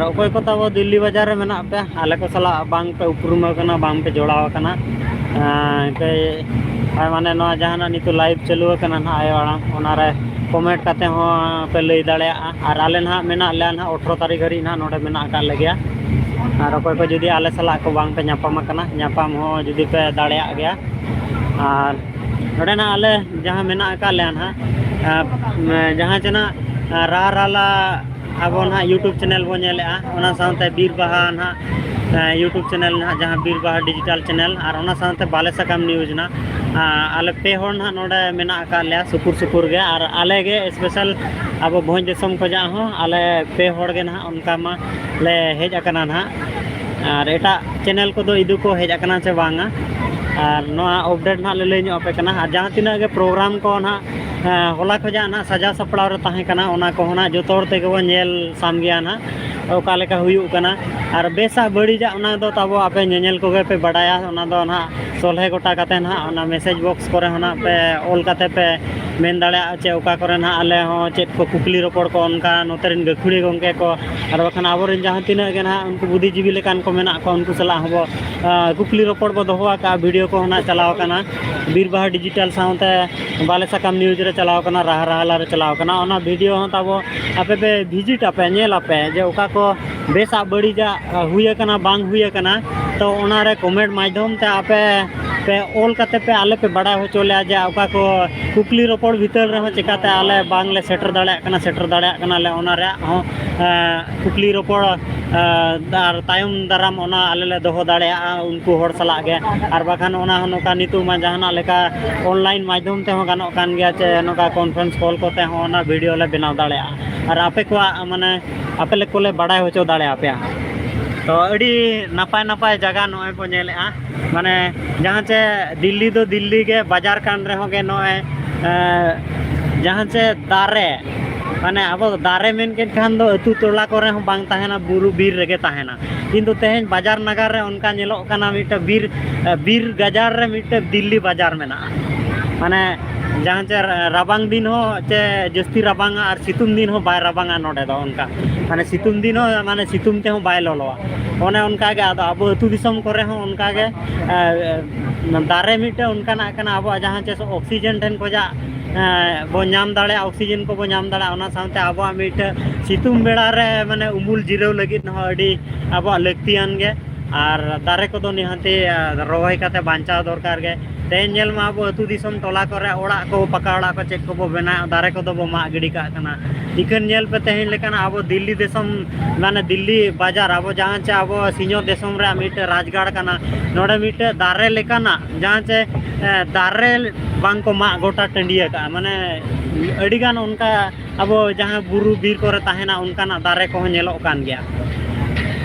ᱚᱠᱚᱭ ᱠᱚ ᱛᱟᱵᱚ ᱫᱤᱞᱞᱤ ᱵᱟᱡᱟᱨ ᱨᱮ ᱢᱮᱱᱟᱜ ᱯᱮ, ᱟᱞᱮ ᱠᱚ ᱥᱟᱞᱟᱜ ᱵᱟᱝ ᱯᱮ ᱩᱯᱨᱩᱢ ᱟᱠᱟᱱᱟ, ᱵᱟᱝ ᱯᱮ ᱡᱚᱲᱟᱣ ᱟᱠᱟᱱᱟ, ᱮᱸ, ᱠᱟᱹᱡ, ᱟᱨ ᱢᱟᱱᱮ ᱱᱚᱣᱟ ᱡᱟᱦᱟᱱᱟᱜ ᱱᱤᱛᱚᱜ live ᱪᱟᱹᱞᱩ ᱟᱠᱟᱱᱟ ᱱᱟᱦᱟᱜ ᱟᱭᱳ ᱟᱲᱟᱝ, ᱚᱱᱟᱨᱮ comment ᱠᱟᱛᱮ ᱦᱚᱸ ᱯᱮ ᱞᱟᱹᱭ ᱫᱟᱲᱮᱭᱟᱜᱼᱟ᱾ ᱟᱨ ᱟᱞᱮ ᱱᱟᱦᱟᱜ ᱢᱮᱱᱟᱜ ᱞᱮᱭᱟ ᱱᱟᱦᱟᱜ ᱟᱴᱷᱨᱚ ᱛᱟᱹᱨᱤᱠᱷ ᱦᱟᱹᱨᱤᱡ ᱱᱟᱦᱟᱜ ᱱᱚᱰᱮ ᱢᱮᱱᱟᱜ ᱟᱠᱟᱫ ᱞᱮᱜᱮᱭᱟ᱾ ᱟᱨ ᱚᱠᱚᱭ ᱠᱚ ᱡᱩᱫᱤ ᱟᱞᱮ ᱥᱟᱞᱟᱜ ᱠᱚ ᱵᱟᱝ ᱯᱮ ᱧᱟᱯᱟᱢ ᱟᱠᱟᱱᱟ, ᱧᱟᱯᱟᱢ ᱦᱚᱸ ᱡᱩᱫᱤ ᱯᱮ ᱫᱟᱲᱮᱭᱟᱜ ᱜᱮᱭᱟ᱾ ᱟᱨ ᱱᱚᱰᱮ ᱱᱟᱦᱟᱜ ᱟᱞᱮ ᱡᱟᱦᱟᱸ ᱢᱮᱱᱟᱜ ᱟᱠᱟᱫ ᱞᱮᱭᱟ ᱱᱟᱦᱟᱜ, ᱟᱸ, ᱡᱟᱦᱟᱸ ᱪᱮ ᱱᱟᱦᱟᱜ, ᱟᱸ, ᱨᱟᱦᱟ ᱨᱟᱦᱞᱟ ᱟᱵᱚ ᱱᱟᱦᱟᱜ YouTube channel ᱵᱚᱱ ᱧᱮᱞᱮᱜᱼᱟ, ᱚᱱᱟ ᱥᱟᱶᱛᱮ ᱵᱤᱨ ᱵᱟᱦᱟ ᱱᱟᱦᱟᱜ, ᱮᱸ, YouTube channel ᱱᱟᱦᱟᱜ, ᱡᱟᱦᱟᱸ ᱵᱤᱨ ᱵᱟᱦᱟ digital channel, ᱟᱨ ᱚᱱᱟ ᱥᱟᱶᱛᱮ ᱵᱟᱞᱮ ᱥᱟᱠᱟᱢ news ᱱᱟᱦᱟᱜ, ᱟᱸ, ᱟᱞᱮ ᱯᱮ ᱦᱚᱲ ᱱᱟᱦᱟᱜ ᱱᱚᱰᱮ ᱢᱮᱱᱟᱜ ᱟᱠᱟᱫ ᱞᱮᱭᱟ ᱥᱩᱯᱩᱨ ᱥᱩᱯᱩᱨ ᱜᱮ, ᱟᱨ ᱟᱞᱮ ᱜᱮ special ᱟᱵᱚ ᱵᱷᱚᱸᱡᱽ ᱫᱤᱥᱚᱢ ᱠᱷᱚᱱᱟᱜ ᱦᱚᱸ ᱟᱞᱮ ᱯᱮ ᱦᱚᱲ ᱜᱮ ᱱᱟᱦᱟᱜ ᱚᱱᱠᱟ ᱢᱟ ᱞᱮ ᱦᱮᱡ ᱟᱠᱟᱱᱟ ᱱᱟᱦᱟᱜ᱾ ᱟᱨ ᱮᱴᱟᱜ channel ᱠᱚᱫᱚ ᱤᱫᱩ ᱠᱚ ᱦᱮᱡ ᱟᱠᱟᱱᱟ ᱪᱮ ᱵᱟᱝᱟ, ᱟᱨ ᱱᱚᱣᱟ update ᱱᱟᱦᱟᱜ ᱞᱮ ᱞᱟᱹᱭ ᱧᱚᱜ ᱟᱯᱮ ᱠᱟᱱᱟ᱾ ᱟᱨ ᱡᱟᱦᱟᱸ ᱛᱤᱱᱟᱹᱜ ᱜᱮ program ᱠᱚ ᱱᱟᱦᱟᱜ, ᱮᱸ, ᱦᱚᱞᱟ ᱠᱷᱚᱱᱟᱜ ᱱᱟᱦᱟᱜ ᱥᱟᱡᱟᱣ ᱥᱟᱯᱲᱟᱣ ᱨᱮ ᱛᱟᱦᱮᱸ ᱠᱟᱱᱟ, ᱚᱱᱟ ᱠᱚᱦᱚᱸ ᱱᱟᱦᱟᱜ ᱡᱚᱛᱚ ᱦᱚᱲ ᱛᱮᱜᱮ ᱵᱚᱱ ᱧᱮᱞ ᱥᱟᱢᱜᱮᱭᱟ ᱱᱟᱦᱟᱜ, ᱚᱠᱟ ᱞᱮᱠᱟ ᱦᱩᱭᱩᱜ ᱠᱟᱱᱟ᱾ ᱟᱨ ᱵᱮᱥᱟᱜ ᱵᱟᱹᱲᱤᱡᱟᱜ ᱚᱱᱟ ᱫᱚ ᱛᱟᱵᱚ ᱟᱯᱮ ᱧᱮᱧᱮᱞ ᱠᱚᱜᱮ ᱯᱮ ᱵᱟᱰᱟᱭᱟ, ᱚᱱᱟ ᱫᱚ ᱱᱟᱦᱟᱜ ᱥᱚᱞᱦᱮ ᱜᱚᱴᱟ ᱠᱟᱛᱮ ᱱᱟᱦᱟᱜ ᱚᱱᱟ message box ᱠᱚᱨᱮ ᱦᱚᱸ ᱱᱟᱦᱟᱜ ᱯᱮ ᱚᱞ ᱠᱟᱛᱮ ᱯᱮ ᱢᱮᱱ ᱫᱟᱲᱮᱭᱟᱜᱼᱟ ᱪᱮ ᱚᱠᱟ ᱠᱚᱨᱮ ᱱᱟᱦᱟᱜ ᱟᱞᱮ ᱦᱚᱸ ᱪᱮᱫ ᱠᱚ ᱠᱩᱠᱞᱤ ᱨᱚᱯᱚᱲ ᱠᱚ ᱚᱱᱠᱟ ᱱᱚᱛᱮ ᱨᱮᱱ ᱜᱟᱹᱠᱷᱩᱲᱤᱭᱟᱹ ᱜᱚᱢᱠᱮ ᱠᱚ ᱟᱨ ᱵᱟᱠᱷᱟᱱ ᱟᱵᱚᱨᱮᱱ ᱡᱟᱦᱟᱸ ᱛᱤᱱᱟᱹᱜ ᱜᱮ ᱱᱟᱦᱟᱜ ᱩᱱᱠᱩ ᱵᱩᱫᱷᱤᱡᱤᱵᱤ ᱞᱮᱠᱟᱱ ᱠᱚ ᱢᱮᱱᱟᱜ ᱠᱚᱣᱟ, ᱩᱱᱠᱩ ᱥᱟᱞᱟᱜ ᱦᱚᱸᱵᱚ, ᱟᱸ, ᱠᱩᱠᱞᱤ ᱨᱚᱯᱚᱲ ᱵᱚ ᱫᱚᱦᱚ ᱟᱠᱟᱫᱼᱟ᱾ video ᱠᱚᱦᱚᱸ ᱱᱟᱦᱟᱜ ᱪᱟᱞᱟᱣ ᱟᱠᱟᱱᱟ, ᱵᱤᱨ ᱵᱟᱦᱟ digital ᱥᱟᱶᱛᱮ ᱵᱟᱞᱮ ᱥᱟᱠᱟᱢ news ᱨᱮ ᱪᱟᱞᱟᱣ ᱟᱠᱟᱱᱟ, ᱨᱟᱦᱟ ᱨᱟᱦᱟᱞᱟ ᱨᱮ ᱪᱟᱞᱟᱣ ᱟᱠᱟᱱᱟ᱾ ᱚᱱᱟ video ᱦᱚᱸ ᱛᱟᱵᱚ ᱟᱯᱮ ᱯᱮ visit ᱟᱯᱮ, ᱧᱮᱞ ᱟᱯᱮ ᱡᱮ ᱚᱠᱟ ᱠᱚ ᱵᱮᱥᱟᱜ ᱵᱟᱹᱲᱤᱡᱟᱜ, ᱟᱸ, ᱦᱩᱭ ᱟᱠᱟᱱᱟ ᱵᱟᱝ ᱦᱩᱭ ᱟᱠᱟᱱᱟ᱾ ᱛᱚ ᱚᱱᱟᱨᱮ comment ᱢᱟᱫᱽᱫᱷᱚᱢ ᱛᱮ ᱟᱯᱮ ᱯᱮ ᱚᱞ ᱠᱟᱛᱮ ᱯᱮ ᱟᱞᱮ ᱯᱮ ᱵᱟᱲᱟᱭ ᱦᱚᱪᱚ ᱞᱮᱭᱟ ᱡᱮ ᱚᱠᱟ ᱠᱚ ᱠᱩᱠᱞᱤ ᱨᱚᱯᱚᱲ ᱵᱷᱤᱛᱟᱹᱨ ᱨᱮᱦᱚᱸ ᱪᱮᱠᱟᱛᱮ ᱟᱞᱮ ᱵᱟᱝᱞᱮ ᱥᱮᱴᱮᱨ ᱫᱟᱲᱮᱭᱟᱜ ᱠᱟᱱᱟ, ᱥᱮᱴᱮᱨ ᱫᱟᱲᱮᱭᱟᱜ ᱠᱟᱱᱟᱞᱮ, ᱚᱱᱟ ᱨᱮᱭᱟᱜ ᱦᱚᱸ, ᱮᱸ, ᱠᱩᱠᱞᱤ ᱨᱚᱯᱚᱲ, ᱮᱸ, ᱟᱨ ᱛᱟᱭᱚᱢ ᱫᱟᱨᱟᱢ ᱚᱱᱟ ᱟᱞᱮ ᱞᱮ ᱫᱚᱦᱚ ᱫᱟᱲᱮᱭᱟᱜᱼᱟ ᱩᱱᱠᱩ ᱦᱚᱲ ᱥᱟᱞᱟᱜ ᱜᱮ᱾ ᱟᱨ ᱵᱟᱠᱷᱟᱱ ᱚᱱᱟ ᱦᱚᱸ ᱱᱚᱝᱠᱟ ᱱᱤᱛᱚᱜ ᱢᱟ ᱡᱟᱦᱟᱱᱟᱜ ᱞᱮᱠᱟ online ᱢᱟᱫᱽᱫᱷᱚᱢ ᱛᱮᱦᱚᱸ ᱜᱟᱱᱚᱜ ᱠᱟᱱ ᱜᱮᱭᱟ, ᱪᱮ ᱱᱚᱝᱠᱟ conference call ᱠᱚᱛᱮ ᱦᱚᱸ ᱚᱱᱟ video ᱞᱮ ᱵᱮᱱᱟᱣ ᱫᱟᱲᱮᱭᱟᱜᱼᱟ᱾ ᱟᱨ ᱟᱯᱮ ᱠᱚᱣᱟᱜ ᱢᱟᱱᱮ ᱟᱯᱮ ᱞᱮ ᱠᱚᱞᱮ ᱵᱟᱲᱟᱭ ᱦᱚᱪᱚ ᱫᱟᱲᱮᱭᱟᱯᱮᱭᱟ᱾ ᱛᱚ ᱟᱹᱰᱤ ᱱᱟᱯᱟᱭ ᱱᱟᱯᱟᱭ ᱡᱟᱭᱜᱟ ᱱᱚᱜᱼᱚᱭ ᱵᱚ ᱧᱮᱞᱮᱜᱼᱟ, ᱢᱟᱱᱮ ᱡᱟᱦᱟᱸ ᱪᱮ ᱫᱤᱞᱞᱤ ᱫᱚ ᱫᱤᱞᱞᱤ ᱜᱮ ᱵᱟᱡᱟᱨ ᱠᱟᱱ ᱨᱮᱦᱚᱸ ᱜᱮ ᱱᱚᱜᱼᱚᱭ, ᱮᱸ, ᱡᱟᱦᱟᱸ ᱪᱮ ᱫᱟᱨᱮ, ᱢᱟᱱᱮ ᱟᱵᱚ ᱫᱟᱨᱮ ᱢᱮᱱ ᱠᱮᱫ ᱠᱷᱟᱱ ᱫᱚ ᱟᱹᱛᱩ ᱴᱚᱞᱟ ᱠᱚᱨᱮ ᱦᱚᱸ ᱵᱟᱝ ᱛᱟᱦᱮᱱᱟ, ᱵᱩᱨᱩ ᱵᱤᱨ ᱨᱮᱜᱮ ᱛᱟᱦᱮᱱᱟ᱾ ᱠᱤᱱᱛᱩ ᱛᱮᱦᱮᱧ ᱵᱟᱡᱟᱨ ᱱᱟᱜᱟᱨ ᱨᱮ ᱚᱱᱠᱟ ᱧᱮᱞᱚᱜ ᱠᱟᱱᱟ ᱢᱤᱫᱴᱮᱱ ᱵᱤᱨ, ᱮ, ᱵᱤᱨ ᱜᱟᱡᱟᱲ ᱨᱮ ᱢᱤᱫᱴᱮᱱ ᱫᱤᱞᱞᱤ ᱵᱟᱡᱟᱨ ᱢᱮᱱᱟᱜᱼᱟ᱾ ᱢᱟᱱᱮ ᱡᱟᱦᱟᱸ ᱪᱮ ᱨᱟᱵᱟᱝ ᱫᱤᱱ ᱦᱚᱸ ᱪᱮ ᱡᱟᱹᱥᱛᱤ ᱨᱟᱵᱟᱝᱟ ᱟᱨ ᱥᱤᱛᱩᱝ ᱫᱤᱱ ᱦᱚᱸ ᱵᱟᱭ ᱨᱟᱵᱟᱝᱟ ᱱᱚᱰᱮ ᱫᱚ ᱚᱱᱠᱟ᱾ ᱢᱟᱱᱮ ᱥᱤᱛᱩᱝ ᱫᱤᱱ ᱦᱚᱸ ᱢᱟᱱᱮ ᱥᱤᱛᱩᱝ ᱛᱮᱦᱚᱸ ᱵᱟᱭ ᱞᱚᱞᱚᱣᱟ᱾ ᱚᱱᱮ ᱚᱱᱠᱟ ᱜᱮ ᱟᱫᱚ ᱟᱵᱚ ᱟᱹᱛᱩ ᱫᱤᱥᱚᱢ ᱠᱚᱨᱮ ᱦᱚᱸ ᱚᱱᱠᱟ ᱜᱮ, ᱮ, ᱫᱟᱨᱮ ᱢᱤᱫᱴᱮᱱ ᱚᱱᱠᱟᱱᱟᱜ ᱠᱟᱱᱟ ᱟᱵᱚᱣᱟᱜ ᱡᱟᱦᱟᱸ ᱪᱮ ᱚᱠᱥᱤᱡᱮᱱ ᱴᱷᱮᱱ ᱠᱷᱚᱱᱟᱜ, ᱮ, ᱵᱚ ᱧᱟᱢ ᱫᱟᱲᱮᱭᱟᱜᱼᱟ, ᱚᱠᱥᱤᱡᱮᱱ ᱠᱚᱵᱚ ᱧᱟᱢ ᱫᱟᱲᱮᱭᱟᱜᱼᱟ᱾ ᱚᱱᱟ ᱥᱟᱶᱛᱮ ᱟᱵᱚᱣᱟᱜ ᱢᱤᱫᱴᱮᱱ ᱥᱤᱛᱩᱝ ᱵᱮᱲᱟ ᱨᱮ ᱢᱟᱱᱮ ᱩᱢᱩᱞ ᱡᱤᱨᱟᱹᱣ ᱞᱟᱹᱜᱤᱫ ᱦᱚᱸ ᱟᱹᱰᱤ ᱟᱵᱚᱣᱟᱜ ᱞᱟᱹᱠᱛᱤᱭᱟᱱ ᱜᱮ᱾ ᱟᱨ ᱫᱟᱨᱮ ᱠᱚᱫᱚ ᱱᱤᱦᱟᱹᱛᱤ, ᱮ, ᱨᱚᱦᱚᱭ ᱠᱟᱛᱮ ᱵᱟᱧᱪᱟᱣ ᱫᱚᱨᱠᱟᱨ ᱜᱮ᱾ ᱛᱮᱦᱮᱧ ᱧᱮᱞ ᱢᱟ ᱟᱵᱚ ᱟᱹᱛᱩ ᱫᱤᱥᱚᱢ ᱴᱚᱞᱟ ᱠᱚᱨᱮ ᱚᱲᱟᱜ ᱠᱚ, ᱯᱟᱠᱟ ᱚᱲᱟᱜ ᱠᱚ ᱪᱮᱫ ᱠᱚᱵᱚ ᱵᱮᱱᱟᱣ, ᱫᱟᱨᱮ ᱠᱚᱫᱚ ᱵᱚ ᱢᱟᱜ ᱜᱤᱰᱤ ᱠᱟᱜ ᱠᱟᱱᱟ᱾ ᱤᱠᱷᱟᱹᱱ ᱧᱮᱞ ᱯᱮ ᱛᱮᱦᱮᱧ ᱞᱮᱠᱟᱱᱟᱜ ᱟᱵᱚ ᱫᱤᱞᱞᱤ ᱫᱤᱥᱚᱢ, ᱢᱟᱱᱮ ᱫᱤᱞᱞᱤ ᱵᱟᱡᱟᱨ, ᱟᱵᱚ ᱡᱟᱦᱟᱸ ᱪᱮ ᱟᱵᱚ ᱥᱤᱧᱚᱛ ᱫᱤᱥᱚᱢ ᱨᱮᱭᱟᱜ ᱢᱤᱫᱴᱮᱱ ᱨᱟᱡᱽᱜᱟᱲ ᱠᱟᱱᱟ, ᱱᱚᱰᱮ ᱢᱤᱫᱴᱮᱱ ᱫᱟᱨᱮ ᱞᱮᱠᱟᱱᱟᱜ ᱡᱟᱦᱟᱸ ᱪᱮ, ᱮ, ᱫᱟᱨᱮ ᱵᱟᱝ ᱠᱚ ᱢᱟᱜ ᱜᱚᱴᱟ ᱴᱟᱺᱰᱤ ᱟᱠᱟᱫᱼᱟ᱾ ᱢᱟᱱᱮ ᱟᱹᱰᱤᱜᱟᱱ ᱚᱱᱠᱟ ᱟᱵᱚ ᱡᱟᱦᱟᱸ ᱵᱩᱨᱩ ᱵᱤᱨ ᱠᱚᱨᱮ ᱛᱟᱦᱮᱱᱟ ᱚᱱᱠᱟᱱᱟᱜ ᱫᱟᱨᱮ ᱠᱚᱦᱚᱸ ᱧᱮᱞᱚᱜ ᱠᱟᱱ ᱜᱮᱭᱟ᱾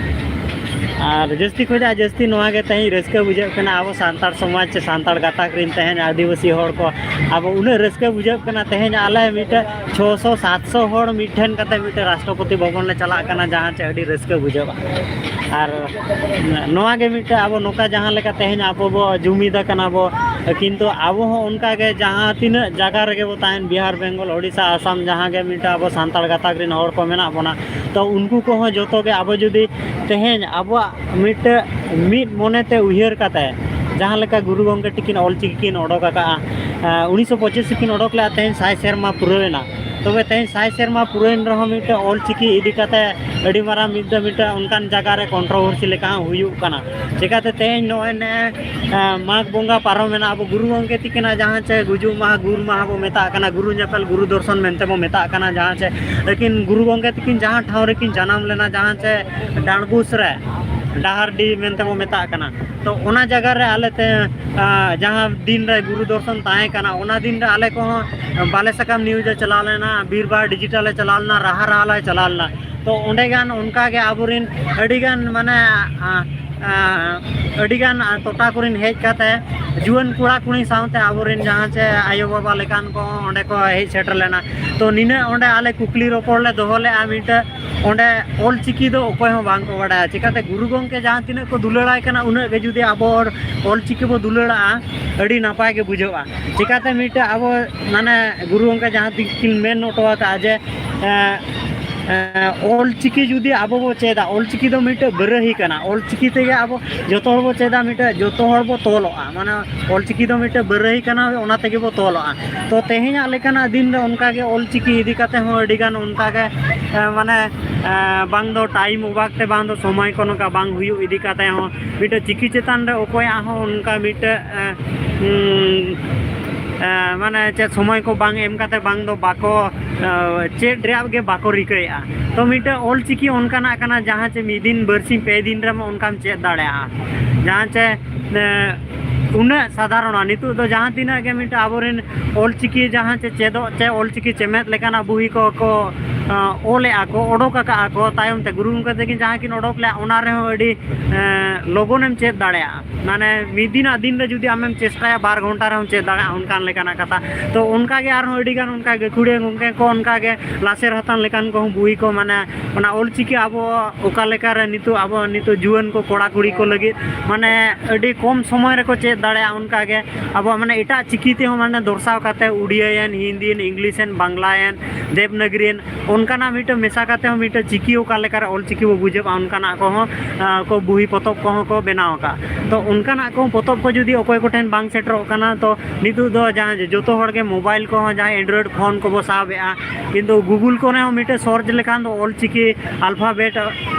ᱟᱨ ᱡᱟᱹᱥᱛᱤ ᱠᱷᱚᱱᱟᱜ ᱡᱟᱹᱥᱛᱤ ᱱᱚᱣᱟ ᱜᱮ ᱛᱮᱦᱮᱧ ᱨᱟᱹᱥᱠᱟᱹ ᱵᱩᱡᱷᱟᱹᱜ ᱠᱟᱱᱟ, ᱟᱵᱚ ᱥᱟᱱᱛᱟᱲ ᱥᱚᱢᱟᱡᱽ ᱥᱮ ᱥᱟᱱᱛᱟᱲ ᱜᱟᱛᱟᱠ ᱨᱮᱱ ᱛᱮᱦᱮᱧ ᱟᱹᱫᱤᱵᱟᱹᱥᱤ ᱦᱚᱲ ᱠᱚ ᱟᱵᱚ ᱩᱱᱟᱹᱜ ᱨᱟᱹᱥᱠᱟᱹ ᱵᱩᱡᱷᱟᱹᱜ ᱠᱟᱱᱟ᱾ ᱛᱮᱦᱮᱧ ᱟᱞᱮ ᱢᱤᱫᱴᱮᱱ ᱪᱷᱚᱥᱚ ᱥᱟᱛᱥᱚ ᱦᱚᱲ ᱢᱤᱫᱴᱷᱮᱱ ᱠᱟᱛᱮ ᱢᱤᱫᱴᱮᱱ ᱨᱟᱥᱴᱨᱚᱯᱚᱛᱤ ᱵᱷᱚᱵᱚᱱ ᱞᱮ ᱪᱟᱞᱟᱜ ᱠᱟᱱᱟ, ᱡᱟᱦᱟᱸ ᱪᱮ ᱟᱹᱰᱤ ᱨᱟᱹᱥᱠᱟᱹ ᱵᱩᱡᱷᱟᱹᱜᱼᱟ᱾ ᱟᱨ ᱱᱚᱣᱟ ᱜᱮ ᱢᱤᱫᱴᱮᱱ ᱟᱵᱚ ᱱᱚᱝᱠᱟ ᱡᱟᱦᱟᱸ ᱞᱮᱠᱟ ᱛᱮᱦᱮᱧ ᱟᱵᱚ ᱵᱚ ᱡᱩᱢᱤᱫ ᱟᱠᱟᱱᱟ ᱵᱚ, ᱠᱤᱱᱛᱩ ᱟᱵᱚ ᱦᱚᱸ ᱚᱱᱠᱟ ᱜᱮ ᱡᱟᱦᱟᱸ ᱛᱤᱱᱟᱹᱜ ᱡᱟᱭᱜᱟ ᱨᱮᱜᱮ ᱵᱚ ᱛᱟᱦᱮᱱ, ᱵᱤᱦᱟᱨ, ᱵᱮᱝᱜᱚᱞ, ᱳᱰᱤᱥᱟ, ᱟᱥᱟᱢ, ᱡᱟᱦᱟᱸ ᱜᱮ ᱢᱤᱫᱴᱮᱱ ᱟᱵᱚ ᱥᱟᱱᱛᱟᱲ ᱜᱟᱛᱟᱠ ᱨᱮᱱ ᱦᱚᱲ ᱠᱚ ᱢᱮᱱᱟᱜ ᱵᱚᱱᱟ, ᱛᱚ ᱩᱱᱠᱩ ᱠᱚᱦᱚᱸ ᱡᱚᱛᱚ ᱜᱮ ᱟᱵᱚ ᱡᱩᱫᱤ ᱛᱮᱦᱮᱧ ᱟᱵᱚᱣᱟᱜ ᱢᱤᱫᱴᱮᱱ ᱢᱤᱫ ᱢᱚᱱᱮᱛᱮ ᱩᱭᱦᱟᱹᱨ ᱠᱟᱛᱮ ᱡᱟᱦᱟᱸ ᱞᱮᱠᱟ ᱜᱩᱨᱩ ᱜᱚᱢᱠᱮ ᱛᱤᱠᱤᱱ ᱚᱞ ᱪᱤᱠᱤ ᱠᱤᱱ ᱚᱰᱚᱠ ᱟᱠᱟᱫᱼᱟ, ᱮᱸ, ᱩᱱᱤᱥᱥᱚ ᱯᱚᱸᱪᱤᱥ ᱨᱮᱠᱤᱱ ᱚᱰᱚᱠ ᱞᱮᱫᱼᱟ, ᱛᱮᱦᱮᱧ ᱥᱟᱭ ᱥᱮᱨᱢᱟ ᱯᱩᱨᱟᱹᱣ ᱮᱱᱟ᱾ ᱛᱚᱵᱮ ᱛᱮᱦᱮᱧ ᱥᱟᱭ ᱥᱮᱨᱢᱟ ᱯᱩᱨᱟᱹᱣᱮᱱ ᱨᱮᱦᱚᱸ ᱢᱤᱫᱴᱮᱱ ᱚᱞ ᱪᱤᱠᱤ ᱤᱫᱤ ᱠᱟᱛᱮ ᱟᱹᱰᱤ ᱢᱟᱨᱟᱝ ᱢᱤᱫ ᱫᱚ ᱢᱤᱫᱴᱮᱱ ᱚᱱᱠᱟᱱ ᱡᱟᱭᱜᱟ ᱨᱮ ᱠᱚᱱᱴᱨᱳᱵᱷᱟᱨᱥᱤ ᱞᱮᱠᱟ ᱦᱚᱸ ᱦᱩᱭᱩᱜ ᱠᱟᱱᱟ᱾ ᱪᱮᱠᱟᱛᱮ ᱛᱮᱦᱮᱧ ᱱᱚᱜᱼᱚᱭ ᱱᱮ, ᱮᱸ, ᱢᱟᱜᱽ ᱵᱚᱸᱜᱟ ᱯᱟᱨᱚᱢᱮᱱᱟ, ᱟᱵᱚ ᱜᱩᱨᱩ ᱜᱚᱢᱠᱮ ᱛᱤᱠᱤᱱᱟᱜ ᱡᱟᱦᱟᱸ ᱪᱮ ᱜᱩᱡᱩᱜ ᱢᱟᱦᱟ, ᱜᱩᱨ ᱢᱟᱦᱟ ᱵᱚ ᱢᱮᱛᱟᱜ ᱠᱟᱱᱟ, ᱜᱩᱨᱩ ᱧᱮᱯᱮᱞ, ᱜᱩᱨᱩ ᱫᱚᱨᱥᱚᱱ ᱢᱮᱱᱛᱮ ᱵᱚ ᱢᱮᱛᱟᱜ ᱠᱟᱱᱟ, ᱡᱟᱦᱟᱸ ᱪᱮ ᱟᱹᱠᱤᱱ ᱜᱩᱨᱩ ᱜᱚᱢᱠᱮ ᱛᱤᱠᱤᱱ ᱡᱟᱦᱟᱸ ᱴᱷᱟᱶ ᱨᱮᱠᱤᱱ ᱡᱟᱱᱟᱢ ᱞᱮᱱᱟ, ᱡᱟᱦᱟᱸ ᱪᱮ ᱰᱟᱸᱰᱵᱩᱥ ᱨᱮ, ᱰᱟᱦᱟᱨᱰᱤ ᱢᱮᱱᱛᱮ ᱵᱚ ᱢᱮᱛᱟᱜ ᱠᱟᱱᱟ, ᱛᱚ ᱚᱱᱟ ᱡᱟᱭᱜᱟ ᱨᱮ ᱟᱞᱮ ᱛᱮ, ᱟᱸ, ᱡᱟᱦᱟᱸ ᱫᱤᱱ ᱨᱮ ᱜᱩᱨᱩ ᱫᱚᱨᱥᱚᱱ ᱛᱟᱦᱮᱸ ᱠᱟᱱᱟ, ᱚᱱᱟ ᱫᱤᱱ ᱨᱮ ᱟᱞᱮ ᱠᱚᱦᱚᱸ ᱵᱟᱞᱮ ᱥᱟᱠᱟᱢ ᱱᱤᱭᱩᱡ ᱮ ᱪᱟᱞᱟᱣ ᱞᱮᱱᱟ, ᱵᱤᱨᱵᱟᱦᱟ ᱰᱤᱡᱤᱴᱟᱞ ᱮ ᱪᱟᱞᱟᱣ ᱞᱮᱱᱟ, ᱨᱟᱦᱟ ᱨᱟᱦᱟ ᱞᱮ ᱪᱟᱞᱟᱣ ᱞᱮᱱᱟ᱾ ᱛᱚ ᱚᱸᱰᱮ ᱜᱟᱱ ᱚᱱᱠᱟ ᱜᱮ ᱟᱵᱚᱨᱮᱱ ᱟᱹᱰᱤᱜᱟᱱ ᱢᱟᱱᱮ, ᱟᱸ, ᱟᱸ, ᱟᱹᱰᱤᱜᱟᱱ ᱴᱚᱴᱷᱟ ᱠᱚᱨᱮᱱ ᱦᱮᱡ ᱠᱟᱛᱮ ᱡᱩᱣᱟᱹᱱ ᱠᱚᱲᱟ ᱠᱩᱲᱤ ᱥᱟᱶᱛᱮ ᱟᱵᱚᱨᱮᱱ ᱡᱟᱦᱟᱸ ᱪᱮ ᱟᱭᱳᱼᱵᱟᱵᱟ ᱞᱮᱠᱟᱱ ᱠᱚᱦᱚᱸ ᱚᱸᱰᱮ ᱠᱚ ᱦᱮᱡ ᱥᱮᱴᱮᱨ ᱞᱮᱱᱟ᱾ ᱛᱚ ᱱᱤᱱᱟᱹᱜ ᱚᱸᱰᱮ ᱟᱞᱮ ᱠᱩᱠᱞᱤ ᱨᱚᱯᱚᱲ ᱞᱮ ᱫᱚᱦᱚ ᱞᱮᱫᱼᱟ ᱢᱤᱫᱴᱮᱡ, ᱚᱸᱰᱮ ᱚᱞᱪᱤᱠᱤ ᱫᱚ ᱚᱠᱚᱭ ᱦᱚᱸ ᱵᱟᱝ ᱠᱚ ᱵᱟᱰᱟᱭᱟ᱾ ᱪᱤᱠᱟᱹᱛᱮ ᱜᱩᱨᱩ ᱜᱚᱢᱠᱮ ᱡᱟᱦᱟᱸ ᱛᱤᱱᱟᱹᱜ ᱠᱚ ᱫᱩᱞᱟᱹᱲᱟᱭ ᱠᱟᱱᱟ, ᱩᱱᱟᱹᱜ ᱜᱮ ᱡᱩᱫᱤ ᱟᱵᱚ ᱚᱞᱪᱤᱠᱤ ᱵᱚ ᱫᱩᱞᱟᱹᱲᱟᱜᱼᱟ, ᱟᱹᱰᱤ ᱱᱟᱯᱟᱭ ᱜᱮ ᱵᱩᱡᱷᱟᱹᱜᱼᱟ᱾ ᱪᱤᱠᱟᱹᱛᱮ ᱢᱤᱫᱴᱮᱡ ᱟᱵᱚ ᱢᱟᱱᱮ ᱜᱩᱨᱩ ᱜᱚᱢᱠᱮ ᱡᱟᱦᱟᱸ ᱛᱤᱱ ᱠᱤᱱ ᱢᱮᱱ ᱦᱚᱴᱚ ᱟᱠᱟᱫᱼᱟ ᱡᱮ, ᱮᱸ, ᱮᱸ, ᱚᱞᱪᱤᱠᱤ ᱡᱩᱫᱤ ᱟᱵᱚ ᱵᱚ ᱪᱮᱫᱟ, ᱚᱞᱪᱤᱠᱤ ᱫᱚ ᱢᱤᱫᱴᱮᱡ ᱵᱟᱹᱨᱟᱹᱦᱤ ᱠᱟᱱᱟ᱾ ᱚᱞᱪᱤᱠᱤ ᱛᱮᱜᱮ ᱟᱵᱚ ᱡᱚᱛᱚ ᱦᱚᱲ ᱵᱚ ᱪᱮᱫᱟ, ᱢᱤᱫᱴᱮᱡ ᱡᱚᱛᱚ ᱦᱚᱲ ᱵᱚ ᱛᱚᱞᱚᱜᱼᱟ᱾ ᱢᱟᱱᱮ ᱚᱞᱪᱤᱠᱤ ᱫᱚ ᱢᱤᱫᱴᱮᱡ ᱵᱟᱹᱨᱟᱹᱦᱤ ᱠᱟᱱᱟ, ᱚᱱᱟ ᱛᱮᱜᱮ ᱵᱚ ᱛᱚᱞᱚᱜᱼᱟ᱾ ᱛᱚ ᱛᱮᱦᱮᱧᱟᱜ ᱞᱮᱠᱟᱱᱟᱜ ᱫᱤᱱ ᱨᱮ ᱚᱱᱠᱟᱜᱮ ᱚᱞᱪᱤᱠᱤ ᱤᱫᱤ ᱠᱟᱛᱮ ᱦᱚᱸ ᱟᱹᱰᱤᱜᱟᱱ ᱚᱱᱠᱟᱜᱮ, ᱮᱸ, ᱢᱟᱱᱮ, ᱮᱸ, ᱵᱟᱝ ᱫᱚ ᱴᱟᱭᱤᱢ ᱚᱵᱷᱟᱵ ᱛᱮ, ᱵᱟᱝ ᱫᱚ ᱥᱚᱢᱚᱭ ᱠᱚ ᱱᱚᱝᱠᱟ ᱵᱟᱝ ᱦᱩᱭᱩᱜ ᱤᱫᱤ ᱠᱟᱛᱮ ᱦᱚᱸ ᱢᱤᱫᱴᱮᱡ ᱪᱤᱠᱤ ᱪᱮᱛᱟᱱ ᱨᱮ ᱚᱠᱚᱭᱟᱜ ᱦᱚᱸ ᱚᱱᱠᱟ ᱢᱤᱫᱴᱮᱡ, ᱮᱸ, ᱩᱸ, ᱮᱸ, ᱢᱟᱱᱮ ᱪᱮᱫ ᱥᱚᱢᱚᱭ ᱠᱚ ᱵᱟᱝ ᱮᱢ ᱠᱟᱛᱮ ᱵᱟᱝ ᱫᱚ ᱵᱟᱠᱚ, ᱮᱸ, ᱪᱮᱫ ᱨᱮᱭᱟᱜ ᱜᱮ ᱵᱟᱠᱚ ᱨᱤᱠᱟᱹᱭᱮᱫᱼᱟ᱾ ᱛᱚ ᱢᱤᱫᱴᱮᱡ ᱚᱞᱪᱤᱠᱤ ᱚᱱᱠᱟᱱᱟᱜ ᱠᱟᱱᱟ ᱡᱟᱦᱟᱸ ᱪᱮ ᱢᱤᱫ ᱫᱤᱱ ᱵᱟᱨᱥᱤᱧ ᱯᱮ ᱫᱤᱱ ᱨᱮᱢ ᱚᱱᱠᱟᱢ ᱪᱮᱫ ᱫᱟᱲᱮᱭᱟᱜᱼᱟ᱾ ᱡᱟᱦᱟᱸ ᱪᱮ, ᱮᱸ, ᱩᱱᱟᱹᱜ ᱥᱟᱫᱷᱟᱨᱚᱱᱟ ᱱᱤᱛᱚᱜ ᱫᱚ ᱡᱟᱦᱟᱸ ᱛᱤᱱᱟᱹᱜ ᱜᱮ ᱢᱤᱫᱴᱮᱡ ᱟᱵᱚᱨᱮᱱ ᱚᱞᱪᱤᱠᱤ ᱡᱟᱦᱟᱸ ᱪᱮ ᱪᱮᱫᱚᱜ ᱪᱮ ᱚᱞᱪᱤᱠᱤ ᱪᱮᱢᱮᱫ ᱞᱮᱠᱟᱱᱟᱜ ᱵᱩᱦᱤ ᱠᱚ ᱠᱚ, ᱮᱸ, ᱚᱞᱮᱜᱼᱟ ᱠᱚ, ᱚᱰᱚᱠ ᱟᱠᱟᱜᱼᱟ ᱠᱚ, ᱛᱟᱭᱚᱢ ᱛᱮ ᱜᱩᱨᱩ ᱜᱚᱢᱠᱮ ᱛᱟᱹᱠᱤᱱ ᱡᱟᱦᱟᱸ ᱠᱤᱱ ᱚᱰᱚᱠ ᱞᱮᱜᱼᱟ, ᱚᱱᱟ ᱨᱮᱦᱚᱸ ᱟᱹᱰᱤ, ᱮᱸ, ᱞᱚᱜᱚᱱᱮᱢ ᱪᱮᱫ ᱫᱟᱲᱮᱭᱟᱜᱼᱟ᱾ ᱢᱟᱱᱮ ᱢᱤᱫ ᱫᱤᱱᱟᱜ ᱫᱤᱱ ᱨᱮ ᱡᱩᱫᱤ ᱟᱢᱮᱢ ᱪᱮᱥᱴᱟᱭᱟ, ᱵᱟᱨ ᱜᱷᱚᱱᱴᱟ ᱨᱮᱦᱚᱸ ᱪᱮᱫ ᱫᱟᱲᱮᱭᱟᱜᱼᱟ, ᱚᱱᱠᱟᱱ ᱞᱮᱠᱟᱱᱟᱜ ᱠᱟᱛᱷᱟ᱾ ᱛᱚ ᱚᱱᱠᱟᱜᱮ ᱟᱨᱦᱚᱸ ᱟᱹᱰᱤᱜᱟᱱ ᱚᱱᱠᱟ ᱜᱟᱹᱠᱷᱩᱲᱤᱭᱟᱹ ᱜᱚᱢᱠᱮ ᱠᱚ ᱚᱱᱠᱟᱜᱮ ᱞᱟᱥᱮᱨ ᱦᱟᱛᱟᱝ ᱞᱮᱠᱟᱱ ᱠᱚᱦᱚᱸ ᱵᱩᱦᱤ ᱠᱚ, ᱢᱟᱱᱮ ᱚᱱᱟ ᱚᱞᱪᱤᱠᱤ ᱟᱵᱚ ᱚᱠᱟ ᱞᱮᱠᱟᱨᱮ ᱱᱤᱛᱚᱜ ᱟᱵᱚ ᱱᱤᱛᱚᱜ ᱡᱩᱣᱟᱹᱱ ᱠᱚ ᱠᱚᱲᱟ ᱠᱩᱲᱤ ᱠᱚ ᱞᱟᱹᱜᱤᱫ ᱢᱟᱱᱮ ᱟᱹᱰᱤ ᱠᱚᱢ ᱥᱚᱢᱚᱭ ᱨᱮᱠᱚ ᱪᱮᱫ ᱫᱟᱲᱮᱭᱟᱜᱼᱟ, ᱚᱱᱠᱟᱜᱮ ᱟᱵᱚᱣᱟᱜ ᱢᱟᱱᱮ ᱮᱴᱟᱜ ᱪᱤᱠᱤ ᱛᱮᱦᱚᱸ ᱢᱟᱱᱮ ᱫᱚᱨᱥᱟᱣ ᱠᱟᱛᱮ ᱩᱲᱤᱭᱟᱹᱭᱮᱱ, ᱦᱤᱱᱫᱤᱭᱮᱱ, ᱤᱝᱞᱤᱥᱮᱱ, ᱵᱟᱝᱞᱟᱭᱮᱱ, ᱫᱮᱵᱽᱱᱟᱜᱽᱨᱤᱭᱮᱱ, ᱚᱱᱠᱟᱱᱟᱜ ᱢᱤᱫᱴᱮᱱ ᱢᱮᱥᱟ ᱠᱟᱛᱮ ᱦᱚᱸ ᱢᱤᱫᱴᱮᱱ ᱪᱤᱠᱤ ᱚᱠᱟ ᱞᱮᱠᱟᱨᱮ ᱚᱞᱪᱤᱠᱤ ᱵᱚ ᱵᱩᱡᱷᱟᱹᱜᱼᱟ, ᱚᱱᱠᱟᱱᱟᱜ ᱠᱚᱦᱚᱸ, ᱟᱸ, ᱠᱚ ᱵᱩᱦᱤ ᱯᱚᱛᱚᱵ ᱠᱚᱦᱚᱸ ᱠᱚ ᱵᱮᱱᱟᱣ ᱟᱠᱟᱫᱼᱟ᱾ ᱛᱚ ᱚᱱᱠᱟᱱᱟᱜ ᱠᱚ ᱯᱚᱛᱚᱵ ᱠᱚ ᱡᱩᱫᱤ ᱚᱠᱚᱭ ᱠᱚᱴᱷᱮᱱ ᱵᱟᱝ ᱥᱮᱴᱮᱨᱚᱜ ᱠᱟᱱᱟ, ᱛᱚ ᱱᱤᱛᱚᱜ ᱫᱚ ᱡᱟᱦᱟᱸ ᱡᱚᱛᱚ ᱦᱚᱲ ᱜᱮ ᱢᱳᱵᱟᱭᱤᱞ ᱠᱚᱦᱚᱸ ᱡᱟᱦᱟᱸ Android ᱯᱷᱳᱱ ᱠᱚᱵᱚ ᱥᱟᱵ ᱮᱜᱼᱟ, ᱠᱤᱱᱛᱩ Google ᱠᱚᱨᱮ ᱦᱚᱸ ᱢᱤᱫᱴᱮᱱ ᱥᱟᱨᱪ ᱞᱮᱠᱷᱟᱱ ᱫᱚ ᱚᱞᱪᱤᱠᱤ ᱟᱞᱯᱷᱟᱵᱮᱴ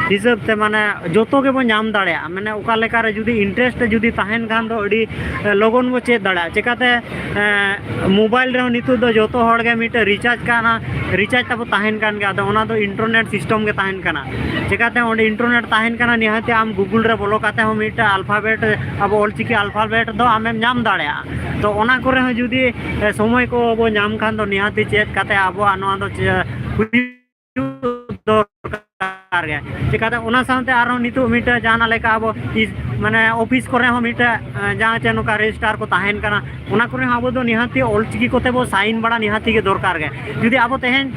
ᱦᱤᱥᱟᱹᱵ ᱛᱮ ᱢᱟᱱᱮ ᱡᱚᱛᱚ ᱜᱮᱵᱚ ᱧᱟᱢ ᱫᱟᱲᱮᱭᱟᱜᱼᱟ᱾ ᱢᱟᱱᱮ ᱚᱠᱟ ᱞᱮᱠᱟᱨᱮ ᱡᱩᱫᱤ ᱤᱱᱴᱟᱨᱮᱥᱴ ᱡᱩᱫᱤ ᱛᱟᱦᱮᱱ ᱠᱷᱟᱱ ᱫᱚ ᱟᱹᱰᱤ, ᱮ, ᱞᱚᱜᱚᱱ ᱵᱚ ᱪᱮᱫ ᱫᱟᱲᱮᱭᱟᱜᱼᱟ᱾ ᱪᱮᱠᱟᱛᱮ, ᱮ, ᱢᱳᱵᱟᱭᱤᱞ ᱨᱮᱦᱚᱸ ᱱᱤᱛᱚᱜ ᱫᱚ ᱡᱚᱛᱚ ᱦᱚᱲ ᱜᱮ ᱢᱤᱫᱴᱮᱱ ᱨᱤᱪᱟᱨᱡᱽ ᱠᱟᱱᱟ, ᱨᱤᱪᱟᱨᱡᱽ ᱛᱟᱵᱚ ᱛᱟᱦᱮᱱ ᱠᱟᱱ ᱜᱮᱭᱟ᱾ ᱟᱫᱚ ᱚᱱᱟ ᱫᱚ ᱤᱱᱴᱟᱨᱱᱮᱴ ᱥᱤᱥᱴᱮᱢ ᱜᱮ ᱛᱟᱦᱮᱱ ᱠᱟᱱᱟ᱾ ᱪᱮᱠᱟᱛᱮ ᱚᱸᱰᱮ ᱤᱱᱴᱟᱨᱱᱮᱴ ᱛᱟᱦᱮᱱ ᱠᱟᱱᱟ, ᱱᱤᱦᱟᱹᱛ ᱟᱢ Google ᱨᱮ ᱵᱚᱞᱚ ᱠᱟᱛᱮ ᱦᱚᱸ ᱢᱤᱫᱴᱮᱱ ᱟᱞᱯᱷᱟᱵᱮᱴ, ᱟᱵᱚ ᱚᱞᱪᱤᱠᱤ ᱟᱞᱯᱷᱟᱵᱮᱴ ᱫᱚ ᱟᱢᱮᱢ ᱧᱟᱢ ᱫᱟᱲᱮᱭᱟᱜᱼᱟ᱾ ᱛᱚ ᱚᱱᱟ ᱠᱚᱨᱮ ᱦᱚᱸ ᱡᱩᱫᱤ, ᱮ, ᱥᱚᱢᱚᱭ ᱠᱚ ᱵᱚ ᱧᱟᱢ ᱠᱷᱟᱱ ᱫᱚ ᱱᱤᱦᱟᱹᱛ ᱪᱮᱫ ᱠᱟᱛᱮ ᱟᱵᱚᱣᱟᱜ ᱱᱚᱣᱟ ᱫᱚ ᱪᱮ-, ᱦᱩᱭᱩᱜ ᱫᱚᱨᱠᱟᱨ ᱜᱮ᱾ ᱪᱮᱠᱟᱛᱮ ᱚᱱᱟ ᱥᱟᱶᱛᱮ ᱟᱨᱦᱚᱸ ᱱᱤᱛᱚᱜ ᱢᱤᱫᱴᱮᱱ ᱡᱟᱦᱟᱱᱟᱜ ᱞᱮᱠᱟ ᱟᱵᱚ ᱤᱥ-, ᱢᱟᱱᱮ ᱚᱯᱷᱤᱥ ᱠᱚᱨᱮ ᱦᱚᱸ ᱢᱤᱫᱴᱮᱡ ᱡᱟᱦᱟᱸ ᱪᱮ ᱱᱚᱝᱠᱟ ᱨᱮᱡᱤᱥᱴᱟᱨ ᱠᱚ ᱛᱟᱦᱮᱱ ᱠᱟᱱᱟ, ᱚᱱᱟ ᱠᱚᱨᱮ ᱦᱚᱸ ᱟᱵᱚ ᱫᱚ ᱱᱤᱦᱟᱹᱛᱤ ᱚᱞᱪᱤᱠᱤ ᱠᱚᱛᱮ ᱵᱚ ᱥᱟᱭᱤᱱ ᱵᱟᱲᱟ ᱱᱤᱦᱟᱹᱛᱤ ᱜᱮ ᱫᱚᱨᱠᱟᱨ ᱜᱮ᱾ ᱡᱩᱫᱤ ᱟᱵᱚ ᱛᱮᱦᱮᱧ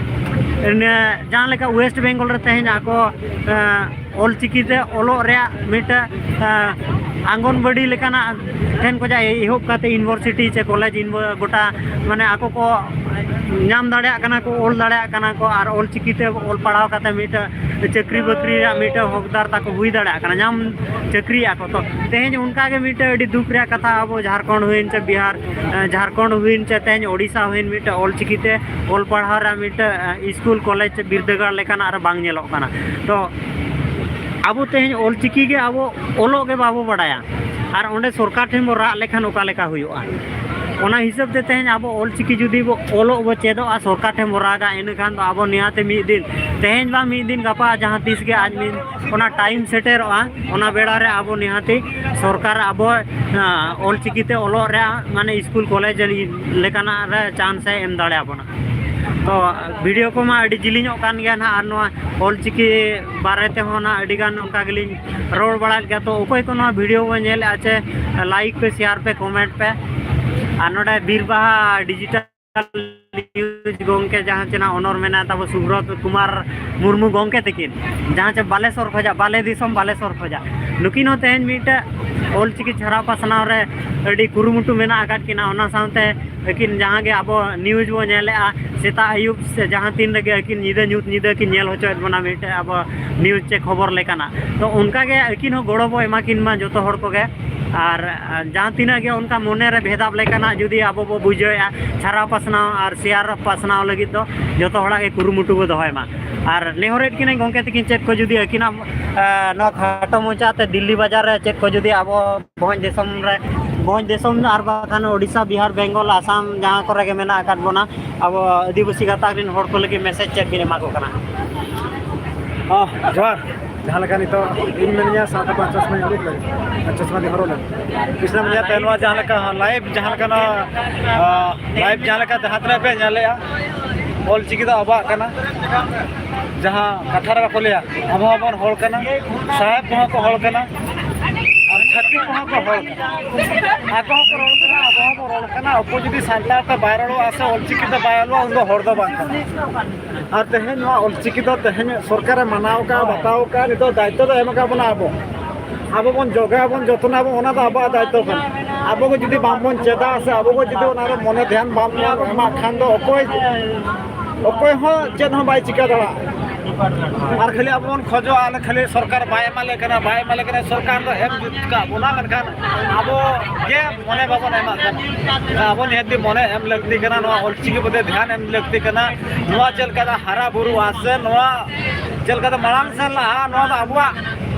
ᱡᱟᱦᱟᱸ ᱞᱮᱠᱟ ᱳᱭᱮᱥᱴ ᱵᱮᱝᱜᱚᱞ ᱨᱮ ᱛᱮᱦᱮᱧ ᱟᱠᱚ ᱚᱞᱪᱤᱠᱤ ᱛᱮ ᱚᱞᱚᱜ ᱨᱮᱭᱟᱜ ᱢᱤᱫᱴᱮᱡ ᱟᱸᱜᱚᱱᱵᱟᱲᱤ ᱞᱮᱠᱟᱱᱟᱜ ᱴᱷᱮᱱ ᱠᱷᱚᱱᱟᱜ ᱮᱦᱚᱵ ᱠᱟᱛᱮ ᱤᱭᱩᱱᱤᱵᱷᱟᱨᱥᱤᱴᱤ ᱪᱮ ᱠᱚᱞᱮᱡᱽ ᱜᱚᱴᱟ ᱢᱟᱱᱮ ᱟᱠᱚ ᱠᱚ ᱧᱟᱢ ᱫᱟᱲᱮᱭᱟᱜ ᱠᱟᱱᱟ ᱠᱚ, ᱚᱞ ᱫᱟᱲᱮᱭᱟᱜ ᱠᱟᱱᱟ ᱠᱚ, ᱟᱨ ᱚᱞᱪᱤᱠᱤ ᱛᱮ ᱚᱞ ᱯᱟᱲᱦᱟᱣ ᱠᱟᱛᱮ ᱢᱤᱫᱴᱮᱡ ᱪᱟᱹᱠᱨᱤ ᱵᱟᱹᱠᱨᱤ ᱨᱮᱭᱟᱜ ᱢᱤᱫᱴᱮᱡ ᱦᱚᱠᱫᱟᱨ ᱛᱟᱠᱚ ᱦᱩᱭ ᱫᱟᱲᱮᱭᱟᱜ ᱠᱟᱱᱟ, ᱧᱟᱢ ᱪᱟᱹᱠᱨᱤᱭᱮᱫᱼᱟ ᱠᱚ᱾ ᱛᱚ ᱛᱮᱦᱮᱧ ᱚᱱᱠᱟᱜᱮ ᱢᱤᱫᱴᱮᱡ ᱟᱹᱰᱤ ᱫᱩᱠ ᱨᱮᱭᱟᱜ ᱠᱟᱛᱷᱟ, ᱟᱵᱚ ᱡᱷᱟᱲᱠᱷᱚᱸᱰ ᱦᱩᱭᱮᱱ ᱪᱮ ᱵᱤᱦᱟᱨ, ᱡᱷᱟᱲᱠᱷᱚᱸᱰ ᱦᱩᱭᱮᱱ ᱪᱮ ᱛᱮᱦᱮᱧ ᱳᱰᱤᱥᱟ ᱦᱩᱭᱮᱱ, ᱢᱤᱫᱴᱮᱡ ᱚᱞᱪᱤᱠᱤ ᱛᱮ ᱚᱞ ᱯᱟᱲᱦᱟᱣ ᱨᱮᱭᱟᱜ ᱢᱤᱫᱴᱮᱡ ᱥᱠᱩᱞ ᱠᱚᱞᱮᱡᱽ ᱪᱮ ᱵᱤᱨᱫᱟᱹᱜᱟᱲ ᱞᱮᱠᱟᱱᱟᱜ ᱨᱮ ᱵᱟᱝ ᱧᱮᱞᱚᱜ ᱠᱟᱱᱟ᱾ ᱛᱚ ᱟᱵᱚ ᱛᱮᱦᱮᱧ ᱚᱞᱪᱤᱠᱤ ᱜᱮ ᱟᱵᱚ ᱚᱞᱚᱜ ᱜᱮ ᱵᱟᱵᱚ ᱵᱟᱲᱟᱭᱟ, ᱟᱨ ᱚᱸᱰᱮ ᱥᱚᱨᱠᱟᱨ ᱴᱷᱮᱱ ᱵᱚ ᱨᱟᱜ ᱞᱮᱠᱷᱟᱱ ᱚᱠᱟ ᱞᱮᱠᱟ ᱦᱩᱭᱩᱜᱼᱟ? ᱚᱱᱟ ᱦᱤᱥᱟᱹᱵ ᱛᱮ ᱛᱮᱦᱮᱧ ᱟᱵᱚ ᱚᱞᱪᱤᱠᱤ ᱡᱩᱫᱤ ᱵᱚ ᱚᱞᱚᱜ ᱵᱚ ᱪᱮᱫᱚᱜᱼᱟ, ᱥᱚᱨᱠᱟᱨ ᱴᱷᱮᱱ ᱵᱚ ᱨᱟᱜᱟ, ᱤᱱᱟᱹᱠᱷᱟᱱ ᱫᱚ ᱟᱵᱚ ᱱᱤᱦᱟᱹᱛ ᱢᱤᱫ ᱫᱤᱱ, ᱛᱮᱦᱮᱧ ᱵᱟᱝ ᱢᱤᱫ ᱫᱤᱱ, ᱜᱟᱯᱟ ᱡᱟᱦᱟᱸ ᱛᱤᱥ ᱜᱮ ᱟᱡ ᱢᱤᱫ ᱚᱱᱟ ᱴᱟᱭᱤᱢ ᱥᱮᱴᱮᱨᱚᱜᱼᱟ, ᱚᱱᱟ ᱵᱮᱲᱟ ᱨᱮ ᱟᱵᱚ ᱱᱤᱦᱟᱹᱛᱤ ᱥᱚᱨᱠᱟᱨ ᱟᱵᱚ ᱚᱞᱪᱤᱠᱤ ᱛᱮ ᱚᱞᱚᱜ ᱨᱮᱭᱟᱜ ᱢᱟᱱᱮ ᱥᱠᱩᱞ ᱠᱚᱞᱮᱡᱽ ᱞᱮᱠᱟᱱᱟᱜ ᱨᱮ ᱪᱟᱱᱥ ᱮ ᱮᱢ ᱫᱟᱲᱮᱭᱟᱵᱚᱱᱟ᱾ ᱛᱚ ᱵᱷᱤᱰᱤᱭᱳ ᱠᱚᱢᱟ ᱟᱹᱰᱤ ᱡᱤᱞᱤᱧᱚᱜ ᱠᱟᱱ ᱜᱮᱭᱟ ᱱᱟᱦᱟᱜ, ᱟᱨ ᱱᱚᱣᱟ ᱚᱞᱪᱤᱠᱤ ᱵᱟᱨᱮ ᱛᱮᱦᱚᱸ ᱱᱟᱦᱟᱜ ᱟᱹᱰᱤᱜᱟᱱ ᱚᱱᱠᱟ ᱜᱮᱞᱤᱧ ᱨᱚᱲ ᱵᱟᱲᱟᱭᱮᱫ ᱜᱮᱭᱟ᱾ ᱛᱚ ᱚᱠᱚᱭ ᱠᱚ ᱱᱚᱣᱟ ᱵᱷᱤᱰᱤᱭᱳ ᱵᱚᱱ ᱧᱮᱞᱮᱫᱼᱟ ᱪᱮ, ᱞᱟᱭᱤᱠ ᱯᱮ, ᱥᱮᱭᱟᱨ ᱯᱮ, ᱠᱚᱢᱮᱱᱴ ᱯᱮ᱾ ᱟᱨ ᱱᱚᱰᱮ ᱵᱤᱨᱵᱟᱦᱟ ᱰᱤᱡᱤᱴᱟᱞ ᱱᱤᱭᱩᱡᱽ ᱜᱚᱢᱠᱮ ᱡᱟᱦᱟᱸ ᱪᱮ ᱱᱟᱦᱟᱜ ᱚᱱᱚᱨ ᱢᱮᱱᱟᱭ ᱛᱟᱵᱚ ᱥᱩᱵᱨᱚᱛ ᱠᱩᱢᱟᱨ ᱢᱩᱨᱢᱩ ᱜᱚᱢᱠᱮ ᱛᱟᱹᱠᱤᱱ, ᱡᱟᱦᱟᱸ ᱪᱮ ᱵᱟᱞᱮᱥᱚᱨ ᱠᱷᱚᱡᱟᱜ, ᱵᱟᱞᱮ ᱫᱤᱥᱚᱢ ᱵᱟᱞᱮᱥᱚᱨ ᱠᱷᱚᱡᱟᱜ, ᱱᱩᱠᱤᱱ ᱦᱚᱸ ᱛᱮᱦᱮᱧ ᱢᱤᱫᱴᱮᱡ ᱚᱞᱪᱤᱠᱤ ᱪᱷᱟᱨᱟᱣ ᱯᱟᱥᱱᱟᱣ ᱨᱮ ᱟᱹᱰᱤ ᱠᱩᱨᱩᱢᱩᱴᱩ ᱢᱮᱱᱟᱜ ᱟᱠᱟᱫ ᱠᱤᱱᱟ᱾ ᱚᱱᱟ ᱥᱟᱶᱛᱮ ᱟᱹᱠᱤᱱ ᱡᱟᱦᱟᱸ ᱜᱮ ᱟᱵᱚ ᱱᱤᱭᱩᱡᱽ ᱵᱚ ᱧᱮᱞᱮᱫᱼᱟ, ᱥᱮᱛᱟᱜ ᱟᱹᱭᱩᱵ ᱥᱮ ᱡᱟᱦᱟᱸ ᱛᱤᱱ ᱨᱮᱜᱮ ᱟᱹᱠᱤᱱ ᱧᱤᱫᱟᱹ ᱧᱩᱛ ᱧᱤᱫᱟᱹ ᱠᱤᱱ ᱧᱮᱞ ᱦᱚᱪᱚᱭᱮᱫ ᱵᱚᱱᱟ ᱢᱤᱫᱴᱮᱡ ᱟᱵᱚ ᱱᱤᱭᱩᱡᱽ ᱪᱮ ᱠᱷᱚᱵᱚᱨ ᱞᱮᱠᱟᱱᱟᱜ᱾ ᱛᱚ ᱚᱱᱠᱟᱜᱮ ᱟᱹᱠᱤᱱ ᱦᱚᱸ ᱜᱚᱲᱚ ᱵᱚ ᱮᱢᱟ ᱠᱤᱱ ᱢᱟ ᱡᱚᱛᱚ ᱦᱚᱲ ᱠᱚᱜᱮ᱾ ᱟᱨ ᱡᱟᱦᱟᱸ ᱛᱤᱱᱟᱹᱜ ᱜᱮ ᱚᱱᱠᱟ ᱢᱚᱱᱮᱨᱮ ᱵᱷᱮᱫᱟᱵ ᱞᱮᱠᱟᱱᱟᱜ ᱡᱩᱫᱤ ᱟᱵᱚ ᱵᱚ ᱵᱩᱡᱷᱟᱹᱣᱮᱫᱼᱟ, ᱪᱷᱟᱨᱟᱣ ᱯᱟᱥᱱᱟᱣ ᱟᱨ ᱥᱮᱭᱟᱨ ᱯᱟᱥᱱᱟᱣ ᱞᱟᱹᱜᱤᱫ ᱫᱚ ᱡᱚᱛᱚ ᱦᱚᱲᱟᱜ ᱜᱮ ᱠᱩᱨᱩᱢᱩᱴᱩ ᱵᱚ ᱫᱚᱦᱚᱭ ᱢᱟ᱾ ᱟᱨ ᱱᱮᱦᱚᱨᱮᱫ ᱠᱤᱱᱟᱹᱧ ᱜᱚᱢᱠᱮ ᱛᱟᱹᱠᱤᱱ ᱪᱮᱫ ᱠᱚ ᱡᱩᱫᱤ ᱟᱹᱠᱤᱱᱟᱜ ᱱᱚᱣᱟ ᱠᱷᱟᱴᱚ ᱢᱚᱪᱟᱛᱮ ᱫᱤᱞᱞᱤ ᱵᱟᱡᱟᱨ ᱨᱮ ᱪᱮᱫ ᱠᱚ ᱡᱩᱫᱤ ᱟᱵᱚ ᱵᱷᱚᱸᱡᱽ ᱫᱤᱥᱚᱢ ᱨᱮ, ᱵᱷᱚᱸᱡᱽ ᱫᱤᱥᱚᱢ ᱟᱨ ᱵᱟᱝᱠᱷᱟᱱ ᱳᱰᱤᱥᱟ, ᱵᱤᱦᱟᱨ, ᱵᱮᱝᱜᱚᱞ, ᱟᱥᱟᱢ ᱡᱟᱦᱟᱸ ᱠᱚᱨᱮ ᱜᱮ ᱢᱮᱱᱟᱜ ᱟᱠᱟᱫ ᱵᱚᱱᱟ, ᱟᱵᱚ ᱟᱹᱫᱤᱵᱟᱹᱥᱤ ᱜᱟᱛᱟᱠ ᱨᱮᱱ ᱦᱚᱲ ᱠᱚ ᱞᱟᱹᱜᱤᱫ ᱢᱮᱥᱮᱡᱽ ᱪᱮᱫ ᱵᱤᱱ ᱮᱢᱟ ᱠᱚ ᱠᱟᱱᱟ? ᱦᱚᱸ, ᱡᱚᱦᱟᱨ᱾ ᱡᱟᱦᱟᱸ ᱞᱮᱠᱟ ᱱᱤᱛᱚᱜ ᱤᱧ ᱢᱮᱱᱟᱹᱧᱟ, ᱥᱟᱶᱛᱮ ᱯᱟᱸᱪ ᱪᱚᱥᱢᱟᱧ ᱩᱰᱩᱠ ᱞᱮᱫ, ᱯᱟᱸᱪ ᱪᱚᱥᱢᱟ ᱫᱤᱱ ᱦᱚᱨᱚᱜ ᱞᱮᱫ᱾ ᱠᱨᱤᱥᱱᱟ ᱢᱮᱱᱟᱭᱟ ᱛᱮ ᱱᱚᱣᱟ ᱡᱟᱦᱟᱸ ᱞᱮᱠᱟ ᱞᱟᱭᱤᱵᱷ, ᱡᱟᱦᱟᱸ ᱞᱮᱠᱟ ᱱᱚᱣᱟ, ᱟᱸ, ᱞᱟᱭᱤᱵᱷ ᱡᱟᱦᱟᱸ ᱞᱮᱠᱟ ᱡᱟᱦᱟᱸ ᱛᱤᱱᱟᱹᱜ ᱯᱮ ᱧᱮᱞᱮᱜᱼᱟ, ᱚᱞ ᱪᱤᱠᱤ ᱫᱚ ᱟᱵᱚᱣᱟᱜ ᱠᱟᱱᱟ᱾ ᱡᱟᱦᱟᱸ ᱠᱟᱛᱷᱟ ᱨᱮ ᱵᱟᱠᱚ ᱞᱟᱹᱭᱟ, ᱟᱵᱚ ᱦᱚᱸᱵᱚᱱ ᱦᱚᱲ ᱠᱟᱱᱟ, ᱥᱟᱦᱮᱵᱽ ᱠᱚᱦᱚᱸ ᱠᱚ ᱦᱚᱲ ᱠᱟᱱᱟ, ᱟᱨ ᱪᱷᱟᱹᱛᱤᱠ ᱠᱚᱦᱚᱸ ᱠᱚ ᱦᱚᱲ ᱠᱟᱱᱟ, ᱟᱠᱚ ᱦᱚᱸᱠᱚ ᱨᱚᱲ ᱠᱟᱱᱟ, ᱟᱵᱚ ᱦᱚᱸᱵᱚᱱ ᱨᱚᱲ ᱠᱟᱱᱟ᱾ ᱚᱠᱚᱭ ᱡᱩᱫᱤ ᱥᱟᱱᱛᱟᱲ ᱛᱮ ᱵᱟᱭ ᱨᱚᱲᱚᱜᱼᱟ ᱥᱮ ᱚᱞᱪᱤᱠᱤ ᱛᱮ ᱵᱟᱭ ᱚᱞᱚᱜᱼᱟ, ᱩᱱᱤ ᱫᱚ ᱦᱚᱲ ᱫᱚ ᱵᱟᱝ ᱠᱟᱱᱟ᱾ ᱟᱨ ᱛᱮᱦᱮᱧ ᱱᱚᱣᱟ ᱚᱞᱪᱤᱠᱤ ᱫᱚ ᱛᱮᱦᱮᱧ ᱥᱚᱨᱠᱟᱨᱮ ᱢᱟᱱᱟᱣ ᱟᱠᱟᱫᱼᱟ, ᱵᱟᱛᱟᱣ ᱟᱠᱟᱫᱼᱟ, ᱱᱤᱛᱚᱜ ᱫᱟᱭᱤᱛᱛᱚ ᱫᱚ ᱮᱢ ᱟᱠᱟᱫ ᱵᱚᱱᱟ ᱟᱵᱚ᱾ ᱟᱵᱚ ᱵᱚᱱ ᱡᱚᱜᱟᱣ ᱟᱵᱚᱱ, ᱡᱚᱛᱚᱱᱟᱵᱚᱱ, ᱚᱱᱟ ᱫᱚ ᱟᱵᱚᱣᱟᱜ ᱫᱟᱭᱤᱛᱛᱚ ᱠᱟᱱᱟ᱾ ᱟᱵᱚ ᱜᱮ ᱡᱩᱫᱤ ᱵᱟᱝᱵᱚᱱ ᱪᱮᱫᱟ ᱥᱮ ᱟᱵᱚ ᱜᱮ ᱡᱩᱫᱤ ᱚᱱᱟ ᱨᱮ ᱢᱚᱱᱮ ᱫᱷᱮᱭᱟᱱ ᱵᱟᱝ ᱵᱚᱱ ᱮᱢᱟᱜ ᱠᱷᱟᱱ ᱫᱚ ᱚᱠᱚᱭ, ᱚᱠᱚᱭ ᱦᱚᱸ ᱪᱮᱫ ᱦᱚᱸ ᱵᱟᱭ ᱪᱤᱠᱟᱹ ᱫᱟᱲᱮᱭᱟᱜᱼᱟ᱾ ᱟᱨ ᱠᱷᱟᱹᱞᱤ ᱟᱵᱚ ᱵᱚᱱ ᱠᱷᱚᱡᱚᱜᱼᱟ, ᱟᱞᱮ ᱠᱷᱟᱹᱞᱤ ᱥᱚᱨᱠᱟᱨ ᱵᱟᱭ ᱮᱢᱟᱞᱮ ᱠᱟᱱᱟ, ᱵᱟᱭ ᱮᱢᱟᱞᱮ ᱠᱟᱱᱟ, ᱥᱚᱨᱠᱟᱨ ᱫᱚ ᱮᱢ ᱡᱩᱛ ᱠᱟᱜ ᱵᱚᱱᱟ, ᱢᱮᱱᱠᱷᱟᱱ ᱟᱵᱚ ᱜᱮ ᱢᱚᱱᱮ ᱵᱟᱵᱚᱱ ᱮᱢᱟᱜ ᱠᱟᱱᱟ᱾ ᱟᱵᱚ ᱱᱤᱦᱟᱹᱛ ᱜᱮ ᱢᱚᱱᱮ ᱮᱢ ᱞᱟᱹᱠᱛᱤ ᱠᱟᱱᱟ, ᱱᱚᱣᱟ ᱚᱞᱪᱤᱠᱤ ᱯᱨᱚᱛᱤ ᱫᱷᱮᱭᱟᱱ ᱮᱢ ᱞᱟᱹᱠᱛᱤ ᱠᱟᱱᱟ᱾ ᱱᱚᱣᱟ ᱪᱮᱫ ᱞᱮᱠᱟ ᱦᱟᱨᱟ ᱵᱩᱨᱩᱜᱼᱟ ᱥᱮ ᱱᱚᱣᱟ ᱪᱮᱫ ᱞᱮᱠᱟᱛᱮ ᱢᱟᱲᱟᱝ ᱥᱮᱱ ᱞᱟᱦᱟᱜᱼᱟ, ᱱᱚᱣᱟ ᱫᱚ ᱟᱵᱚᱣᱟᱜ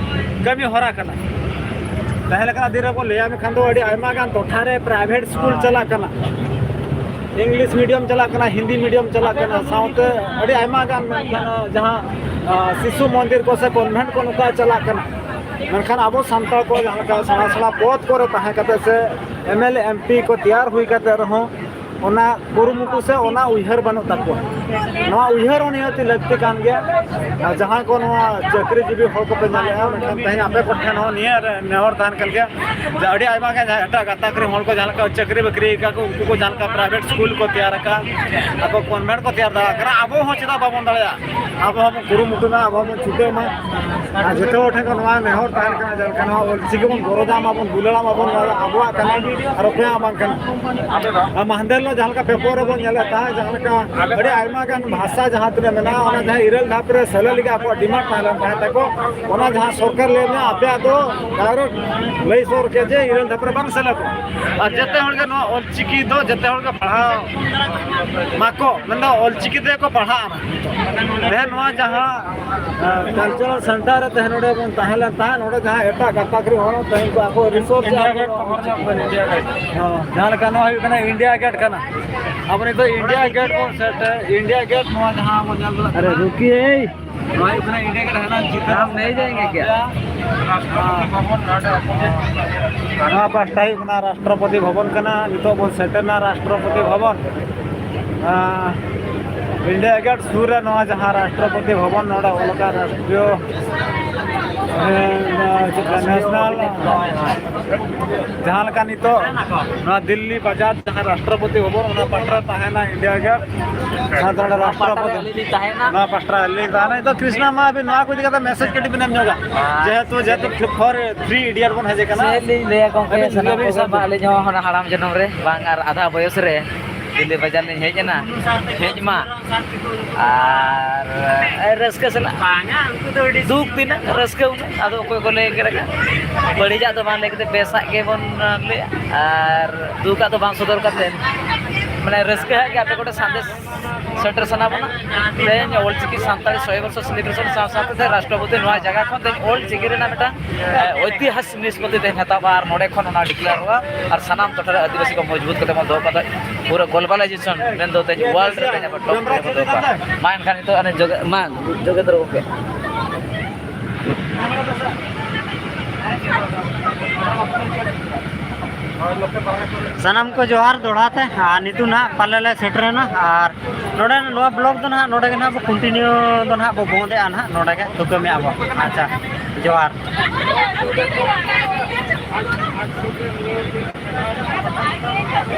ᱠᱟᱹᱢᱤ ᱦᱚᱨᱟ ᱠᱟᱱᱟ᱾ ᱛᱟᱦᱮᱸ ᱞᱮᱠᱟᱱᱟᱜ ᱫᱤᱱ ᱨᱮᱵᱚᱱ ᱞᱟᱹᱭᱟ, ᱢᱮᱱᱠᱷᱟᱱ ᱫᱚ ᱟᱹᱰᱤ ᱟᱭᱢᱟ ᱜᱟᱱ ᱴᱚᱴᱷᱟ ᱨᱮ ᱯᱨᱟᱭᱵᱷᱮᱴ ᱥᱠᱩᱞ ᱪᱟᱞᱟᱜ ᱠᱟᱱᱟ, ᱤᱝᱞᱤᱥ ᱢᱤᱰᱤᱭᱟᱢ ᱪᱟᱞᱟᱜ ᱠᱟᱱᱟ, ᱦᱤᱱᱫᱤ ᱢᱤᱰᱤᱭᱟᱢ ᱪᱟᱞᱟᱜ ᱠᱟᱱᱟ, ᱥᱟᱶᱛᱮ ᱟᱹᱰᱤ ᱟᱭᱢᱟ ᱜᱟᱱ ᱢᱮᱱᱠᱷᱟᱱ ᱡᱟᱦᱟᱸ, ᱟ, ᱥᱤᱥᱩ ᱢᱚᱱᱫᱤᱨ ᱠᱚ ᱥᱮ ᱠᱚᱱᱵᱷᱮᱱᱴ ᱠᱚ ᱱᱚᱝᱠᱟ ᱪᱟᱞᱟᱜ ᱠᱟᱱᱟ᱾ ᱢᱮᱱᱠᱷᱟᱱ ᱟᱵᱚ ᱥᱟᱱᱛᱟᱲ ᱠᱚ ᱡᱟᱦᱟᱸ ᱞᱮᱠᱟ ᱥᱮᱬᱟ ᱥᱮᱬᱟ ᱯᱚᱫᱽ ᱠᱚᱨᱮ ᱛᱟᱦᱮᱸ ᱠᱟᱛᱮ ᱥᱮ M L A, M P ᱠᱚ ᱛᱮᱭᱟᱨ ᱦᱩᱭ ᱠᱟᱛᱮ ᱨᱮᱦᱚᱸ ᱚᱱᱟ ᱠᱩᱨᱩᱢᱩᱴᱩ ᱥᱮ ᱚᱱᱟ ᱩᱭᱦᱟᱹᱨ ᱵᱟᱹᱱᱩᱜ ᱛᱟᱠᱚᱣᱟ᱾ ᱱᱚᱣᱟ ᱩᱭᱦᱟᱹᱨ ᱦᱚᱸ ᱱᱤᱦᱟᱹᱛᱤ ᱞᱟᱹᱠᱛᱤ ᱠᱟᱱ ᱜᱮᱭᱟ᱾ ᱟᱨ ᱡᱟᱦᱟᱸᱭ ᱠᱚ ᱱᱚᱣᱟ ᱪᱟᱹᱠᱨᱤ ᱡᱤᱵᱤ ᱦᱚᱲ ᱠᱚᱯᱮ ᱧᱮᱞᱮᱫᱼᱟ, ᱢᱮᱱᱠᱷᱟᱱ ᱛᱮᱦᱮᱧ ᱟᱯᱮ ᱠᱚᱴᱷᱮᱱ ᱦᱚᱸ ᱱᱤᱭᱟᱹ ᱨᱮ ᱱᱮᱦᱚᱨ ᱛᱟᱦᱮᱱ ᱠᱟᱱ ᱜᱮᱭᱟ ᱡᱮ ᱟᱹᱰᱤ ᱟᱭᱢᱟ ᱜᱮ ᱡᱟᱦᱟᱸᱭ ᱮᱴᱟᱜ ᱜᱟᱛᱟᱠ ᱨᱮᱱ ᱦᱚᱲ ᱠᱚ ᱡᱟᱦᱟᱸ ᱞᱮᱠᱟ ᱪᱟᱹᱠᱨᱤ ᱵᱟᱹᱠᱨᱤ ᱟᱠᱟᱫ ᱠᱚ, ᱩᱱᱠᱩ ᱠᱚ ᱡᱟᱦᱟᱸ ᱞᱮᱠᱟ ᱯᱨᱟᱭᱵᱷᱮᱴ ᱥᱠᱩᱞ ᱠᱚ ᱛᱮᱭᱟᱨ ᱟᱠᱟᱫ, ᱟᱠᱚ ᱠᱚᱱᱵᱷᱮᱱᱴ ᱠᱚ ᱛᱮᱭᱟᱨ ᱫᱟᱲᱮᱭᱟᱜ ᱠᱟᱱᱟ, ᱟᱵᱚ ᱦᱚᱸ ᱪᱮᱫᱟᱜ ᱵᱟᱵᱚᱱ ᱫᱟᱲᱮᱭᱟᱜᱼᱟ? ᱟᱵᱚ ᱦᱚᱸᱵᱚᱱ ᱠᱩᱨᱩᱢᱩᱴᱩ ᱢᱟ, ᱟᱵᱚ ᱦᱚᱸᱵᱚᱱ ᱪᱷᱩᱴᱟᱹᱣ ᱢᱟ᱾ ᱟᱨ ᱡᱚᱛᱚ ᱦᱚᱲ ᱴᱷᱮᱱ ᱠᱷᱚᱱ ᱱᱚᱣᱟ ᱱᱮᱦᱚᱨ ᱛᱟᱦᱮᱱ ᱠᱟᱱᱟ, ᱡᱮ ᱞᱮᱠᱟ ᱱᱚᱣᱟ ᱚᱞᱪᱤᱠᱤ ᱵᱚᱱ ᱜᱚᱨᱚᱡᱟ ᱢᱟᱵᱚᱱ, ᱫᱩᱞᱟᱹᱲᱟ ᱢᱟᱵᱚᱱ, ᱱᱚᱣᱟ ᱫᱚ ᱟᱵᱚᱣᱟᱜ ᱠᱟᱱᱟ, ᱟᱨ ᱚᱠᱚᱭᱟᱜ ᱦᱚᱸ ᱵᱟᱝ ᱠᱟᱱᱟ᱾ ᱟᱨ ᱢᱟᱦᱫᱮᱨ ᱦᱤᱞᱳᱜ ᱡᱟᱦᱟᱸ ᱞᱮᱠᱟ ᱯᱮᱯᱟᱨ ᱨᱮᱵᱚᱱ ᱧᱮᱞᱮᱫ ᱛᱟᱦᱮᱸᱫ, ᱡᱟᱦᱟᱸ ᱞᱮᱠᱟ ᱟᱹᱰᱤ ᱟᱭᱢᱟ ᱜᱟᱱ ᱵᱷᱟᱥᱟ ᱡᱟᱦᱟᱸ ᱛᱤᱱᱟᱹᱜ ᱢᱮᱱᱟᱜᱼᱟ, ᱚᱱᱟ ᱡᱟᱦᱟᱸ ᱤᱨᱟᱹᱞ ᱫᱷᱟᱯ ᱨᱮ ᱥᱮᱞᱮᱫ ᱞᱟᱹᱜᱤᱫ ᱟᱠᱚᱣᱟᱜ ᱰᱤᱢᱟᱱᱰ ᱛᱟᱦᱮᱸ ᱞᱮᱱ ᱛᱟᱦᱮᱸ ᱛᱟᱠᱚ, ᱚᱱᱟ ᱡᱟᱦᱟᱸ ᱥᱚᱨᱠᱟᱨ ᱞᱟᱹᱭ ᱢᱮ, ᱟᱯᱮᱭᱟᱜ ᱫᱚ ᱰᱟᱭᱨᱮᱠᱴ ᱞᱟᱹᱭ ᱥᱚᱫᱚᱨ ᱠᱮᱫ ᱡᱮ ᱤᱨᱟᱹᱞ ᱫᱷᱟᱯ ᱨᱮ ᱵᱟᱝ ᱥᱮᱞᱮᱫᱚᱜᱼᱟ᱾ ᱟᱨ ᱡᱮᱛᱮ ᱦᱚᱲ ᱜᱮ ᱱᱚᱣᱟ ᱚᱞᱪᱤᱠᱤ ᱫᱚ ᱡᱮᱛᱮ ᱦᱚᱲ ᱜᱮ ᱯᱟᱲᱦᱟᱣ ᱢᱟᱠᱚ, ᱢᱮᱱᱫᱚ ᱚᱞᱪᱤᱠᱤ ᱛᱮᱠᱚ ᱯᱟᱲᱦᱟᱜᱼᱟ᱾ ᱛᱮᱦᱮᱧ ᱱᱚᱣᱟ ᱡᱟᱦᱟᱸ, ᱮ, ᱠᱟᱞᱪᱟᱨᱟᱞ ᱥᱮᱱᱴᱟᱨ ᱨᱮ ᱛᱮᱦᱮᱧ ᱱᱚᱰᱮ ᱵᱚᱱ ᱛᱟᱦᱮᱸ ᱞᱮᱱ ᱛᱟᱦᱮᱸᱫ, ᱱᱚᱰᱮ ᱡᱟᱦᱟᱸ ᱮᱴᱟᱜ ᱜᱟᱛᱟᱠ ᱨᱮᱱ ᱦᱚᱲ ᱦᱚᱸ ᱛᱮᱦᱮᱧ ᱠᱚ ᱟᱠᱚ ᱨᱤᱥᱳᱨᱥ ᱤᱱᱰᱤᱭᱟ ᱜᱮᱴ ᱠᱚ ᱦᱚᱲ ᱴᱷᱮᱱ ᱠᱷᱚᱱ ᱤᱱᱰᱤᱭᱟ ᱜᱮᱴ᱾ ᱦᱚᱸ, ᱡᱟᱦᱟᱸ ᱞᱮᱠᱟ ᱱᱚᱣᱟ ᱦᱩᱭᱩᱜ ᱠᱟᱱᱟ ᱤᱱᱰᱤᱭᱟ ᱜᱮᱴ ᱠᱟᱱᱟ᱾ ᱟᱵᱚ ᱱᱤᱛᱚᱜ ᱤᱱᱰᱤᱭᱟ ᱜᱮᱴ ᱵᱚᱱ ᱥᱮᱴᱮᱨ, ᱤᱱᱰᱤᱭᱟ ᱜᱮᱴ ᱱᱚᱣᱟ ᱡᱟᱦᱟᱸ ᱵᱚᱱ ᱧᱮᱞ ᱫᱟᱲᱮᱭᱟᱜ ᱟᱨᱮ ᱠᱟᱱᱟ᱾ ᱨᱩᱠᱤᱭᱮ᱾ ᱱᱚᱣᱟ ᱦᱩᱭᱩᱜ ᱠᱟᱱᱟ ᱤᱱᱰᱤᱭᱟ ᱜᱮᱴ, ᱦᱟᱱᱟ ᱪᱤᱛᱟᱹᱨ ᱦᱟᱢ ᱱᱟᱦᱤᱸ ᱡᱟᱭᱮᱸᱜᱮ ᱠᱭᱟ? ᱱᱚᱣᱟ ᱯᱟᱥᱴᱟ ᱦᱩᱭᱩᱜ ᱠᱟᱱᱟ ᱨᱟᱥᱴᱨᱚᱯᱚᱛᱤ ᱵᱷᱚᱵᱚᱱ ᱠᱟᱱᱟ᱾ ᱱᱤᱛᱚᱜ ᱵᱚᱱ ᱥᱮᱴᱮᱨᱱᱟ ᱨᱟᱥᱴᱨᱚᱯᱚᱛᱤ ᱵᱷᱚᱵᱚᱱ᱾ ᱟᱸ, ᱤᱱᱰᱤᱭᱟ ᱜᱮᱴ ᱥᱩᱨ ᱨᱮ ᱱᱚᱣᱟ ᱡᱟᱦᱟᱸ ᱨᱟᱥᱴᱨᱚᱯᱚᱛᱤ ᱵᱷᱚᱵᱚᱱ, ᱱᱚᱰᱮ ᱚᱞ ᱟᱠᱟᱫ ᱨᱟᱥᱴᱨᱤᱭᱚ ᱱᱮᱥᱱᱟᱞ, ᱡᱟᱦᱟᱸ ᱞᱮᱠᱟ ᱱᱤᱛᱚᱜ ᱱᱚᱣᱟ ᱫᱤᱞᱞᱤ ᱵᱟᱡᱟᱨ ᱡᱟᱦᱟᱸ ᱨᱟᱥᱴᱨᱚᱯᱚᱛᱤ ᱵᱷᱚᱵᱚᱱ, ᱚᱱᱟ ᱯᱟᱦᱴᱟ ᱛᱟᱦᱮᱱᱟ ᱤᱱᱰᱤᱭᱟ ᱜᱮᱴ, ᱥᱟᱱᱛᱟᱲ ᱨᱟᱥᱴᱨᱚᱯᱚᱛᱤ᱾ ᱟᱹᱞᱤᱧ ᱞᱤᱧ ᱛᱟᱦᱮᱱᱟ᱾ ᱱᱚᱣᱟ ᱯᱟᱦᱴᱟ ᱟᱹᱞᱤᱧ ᱞᱤᱧ ᱛᱟᱦᱮᱱᱟ᱾ ᱱᱤᱛᱚᱜ ᱠᱨᱤᱥᱱᱟ ᱢᱟ, ᱟᱹᱵᱤᱱ ᱱᱚᱣᱟ ᱠᱚ ᱤᱫᱤ ᱠᱟᱛᱮ ᱢᱮᱥᱮᱡᱽ ᱠᱟᱹᱴᱤᱡ ᱵᱤᱱ ᱮᱢ ᱧᱚᱜᱟ, ᱟᱨ ᱡᱮᱦᱮᱛᱩ, ᱡᱮᱦᱮᱛᱩ ᱯᱷᱳᱨ ᱛᱷᱨᱤ ᱤᱰᱤᱭᱚᱴ ᱵᱚᱱ ᱦᱮᱡ ᱟᱠᱟᱱᱟ᱾ ᱪᱮᱫ ᱞᱤᱧ ᱞᱟᱹᱭᱟ ᱜᱚᱢᱠᱮ, ᱟᱹᱵᱤᱱ ᱥᱟᱱᱟᱢ ᱡᱩᱫᱤ ᱠᱚᱜᱮ ᱥᱟᱱᱛᱟᱲ ᱢᱟ, ᱟᱹᱞᱤᱧ ᱦᱚᱸ ᱦᱟᱲᱟᱢ ᱡᱚᱱᱚᱢ ᱨᱮ ᱵᱟᱝ, ᱟᱨ ᱟᱫᱷᱟ ᱵᱚᱭᱚᱥ ᱨᱮ ᱫᱤᱞᱞᱤ ᱵᱟᱡᱟᱨ ᱞᱤᱧ ᱦᱮᱡ ᱮᱱᱟ, ᱦᱮᱡ ᱢᱟ᱾ ᱟᱨ ᱨᱟᱹᱥᱠᱟᱹ ᱥᱟᱞᱟᱜ, ᱵᱟᱝᱟ, ᱩᱱᱠᱩ ᱫᱚ ᱟᱹᱰᱤ ᱫᱩᱠ ᱛᱤᱱᱟᱹᱜ, ᱨᱟᱹᱥᱠᱟᱹ ᱩᱱᱟᱹᱜ᱾ ᱟᱫᱚ ᱚᱠᱚᱭ ᱠᱚ ᱞᱟᱹᱭ ᱠᱮᱫ ᱞᱮᱠᱟ, ᱵᱟᱹᱲᱤᱡᱟᱜ ᱫᱚ ᱵᱟᱝ ᱞᱟᱹᱭ ᱠᱟᱛᱮ, ᱵᱮᱥᱟᱜ ᱜᱮᱵᱚᱱ ᱞᱟᱹᱭᱟ᱾ ᱟᱨ ᱫᱩᱠᱟᱜ ᱫᱚ ᱵᱟᱝ ᱥᱚᱫᱚᱨ ᱠᱟᱛᱮ, ᱢᱟᱱᱮ, ᱨᱟᱹᱥᱠᱟᱹᱣᱟᱜ ᱜᱮ ᱟᱯᱮ ᱠᱚᱴᱷᱮᱱ ᱥᱟᱸᱫᱮᱥ ᱥᱮᱴᱮᱨ ᱥᱟᱱᱟ ᱵᱚᱱᱟ᱾ ᱛᱮᱦᱮᱧ ᱚᱞᱪᱤᱠᱤ ᱥᱟᱱᱛᱟᱲᱤ ᱥᱚᱭ ᱵᱚᱨᱥᱚ ᱥᱮᱞᱤᱵᱨᱮᱥᱚᱱ ᱥᱟᱶ ᱥᱟᱶᱛᱮ ᱛᱮᱦᱮᱧ ᱨᱟᱥᱴᱨᱚᱯᱚᱛᱤ ᱱᱚᱣᱟ ᱡᱟᱭᱜᱟ ᱠᱷᱚᱱ ᱛᱮᱦᱮᱧ ᱚᱞᱪᱤᱠᱤ ᱨᱮᱱᱟᱜ ᱢᱤᱫᱴᱟᱝ, ᱮ, ᱳᱭᱛᱤᱦᱟᱥᱤᱠ ᱱᱤᱥᱯᱚᱛᱤ ᱛᱮᱦᱮᱧ ᱦᱟᱛᱟᱣᱟ ᱟᱨ ᱱᱚᱰᱮ ᱠᱷᱚᱱ ᱚᱱᱟ ᱰᱤᱠᱞᱮᱭᱟᱨᱚᱜᱼᱟ᱾ ᱟᱨ ᱥᱟᱱᱟᱢ ᱴᱚᱴᱷᱟ ᱨᱮ ᱟᱹᱫᱤᱵᱟᱹᱥᱤ ᱠᱚ ᱢᱚᱡᱽᱵᱩᱛ ᱠᱟᱛᱮ ᱵᱚᱱ ᱫᱚᱦᱚ ᱠᱟᱫᱟ᱾ ᱯᱩᱨᱟᱹ ᱜᱞᱳᱵᱟᱞᱟᱭᱡᱮᱥᱚᱱ ᱢᱮᱱᱫᱚ ᱛᱮᱦᱮᱧ ᱣᱟᱨᱞᱰ ᱨᱮ ᱛᱮᱦᱮᱧ ᱟᱵᱚ ᱴᱚᱯ ᱨᱮ ᱵᱚᱱ ᱫᱚᱦᱚ ᱠᱟᱜᱼᱟ᱾ ᱢᱟ ᱮᱱᱠᱷᱟᱱ ᱱᱤᱛᱚᱜ ᱚᱱᱮ ᱡᱚᱜᱮ-, ᱢᱟ ᱡᱚᱜᱮᱱᱫᱨᱚ ᱜᱚᱢᱠᱮ᱾ ᱥᱟᱱᱟᱢ ᱠᱚ ᱡᱚᱦᱟᱨ ᱫᱚᱦᱲᱟ ᱛᱮ᱾ ᱟᱨ ᱱᱤᱛᱚᱜ ᱱᱟᱦᱟᱜ ᱯᱟᱞᱮ ᱞᱮ ᱥᱮᱴᱮᱨᱮᱱᱟ᱾ ᱟᱨ ᱱᱚᱰᱮ ᱱᱚᱣᱟ ᱵᱞᱚᱜ ᱫᱚ ᱱᱟᱦᱟᱜ ᱱᱚᱰᱮ ᱜᱮ ᱱᱟᱦᱟᱜ ᱵᱚ ᱠᱚᱱᱴᱤᱱᱤᱭᱩ ᱫᱚ ᱱᱟᱦᱟᱜ ᱵᱚ ᱵᱚᱱᱫᱮᱜᱼᱟ ᱱᱟᱦᱟᱜ, ᱱᱚᱰᱮ ᱜᱮ ᱛᱷᱩᱠᱟᱹᱢᱮᱜᱼᱟ ᱵᱚ᱾ ᱟᱪᱪᱷᱟ, ᱡᱚᱦᱟᱨ᱾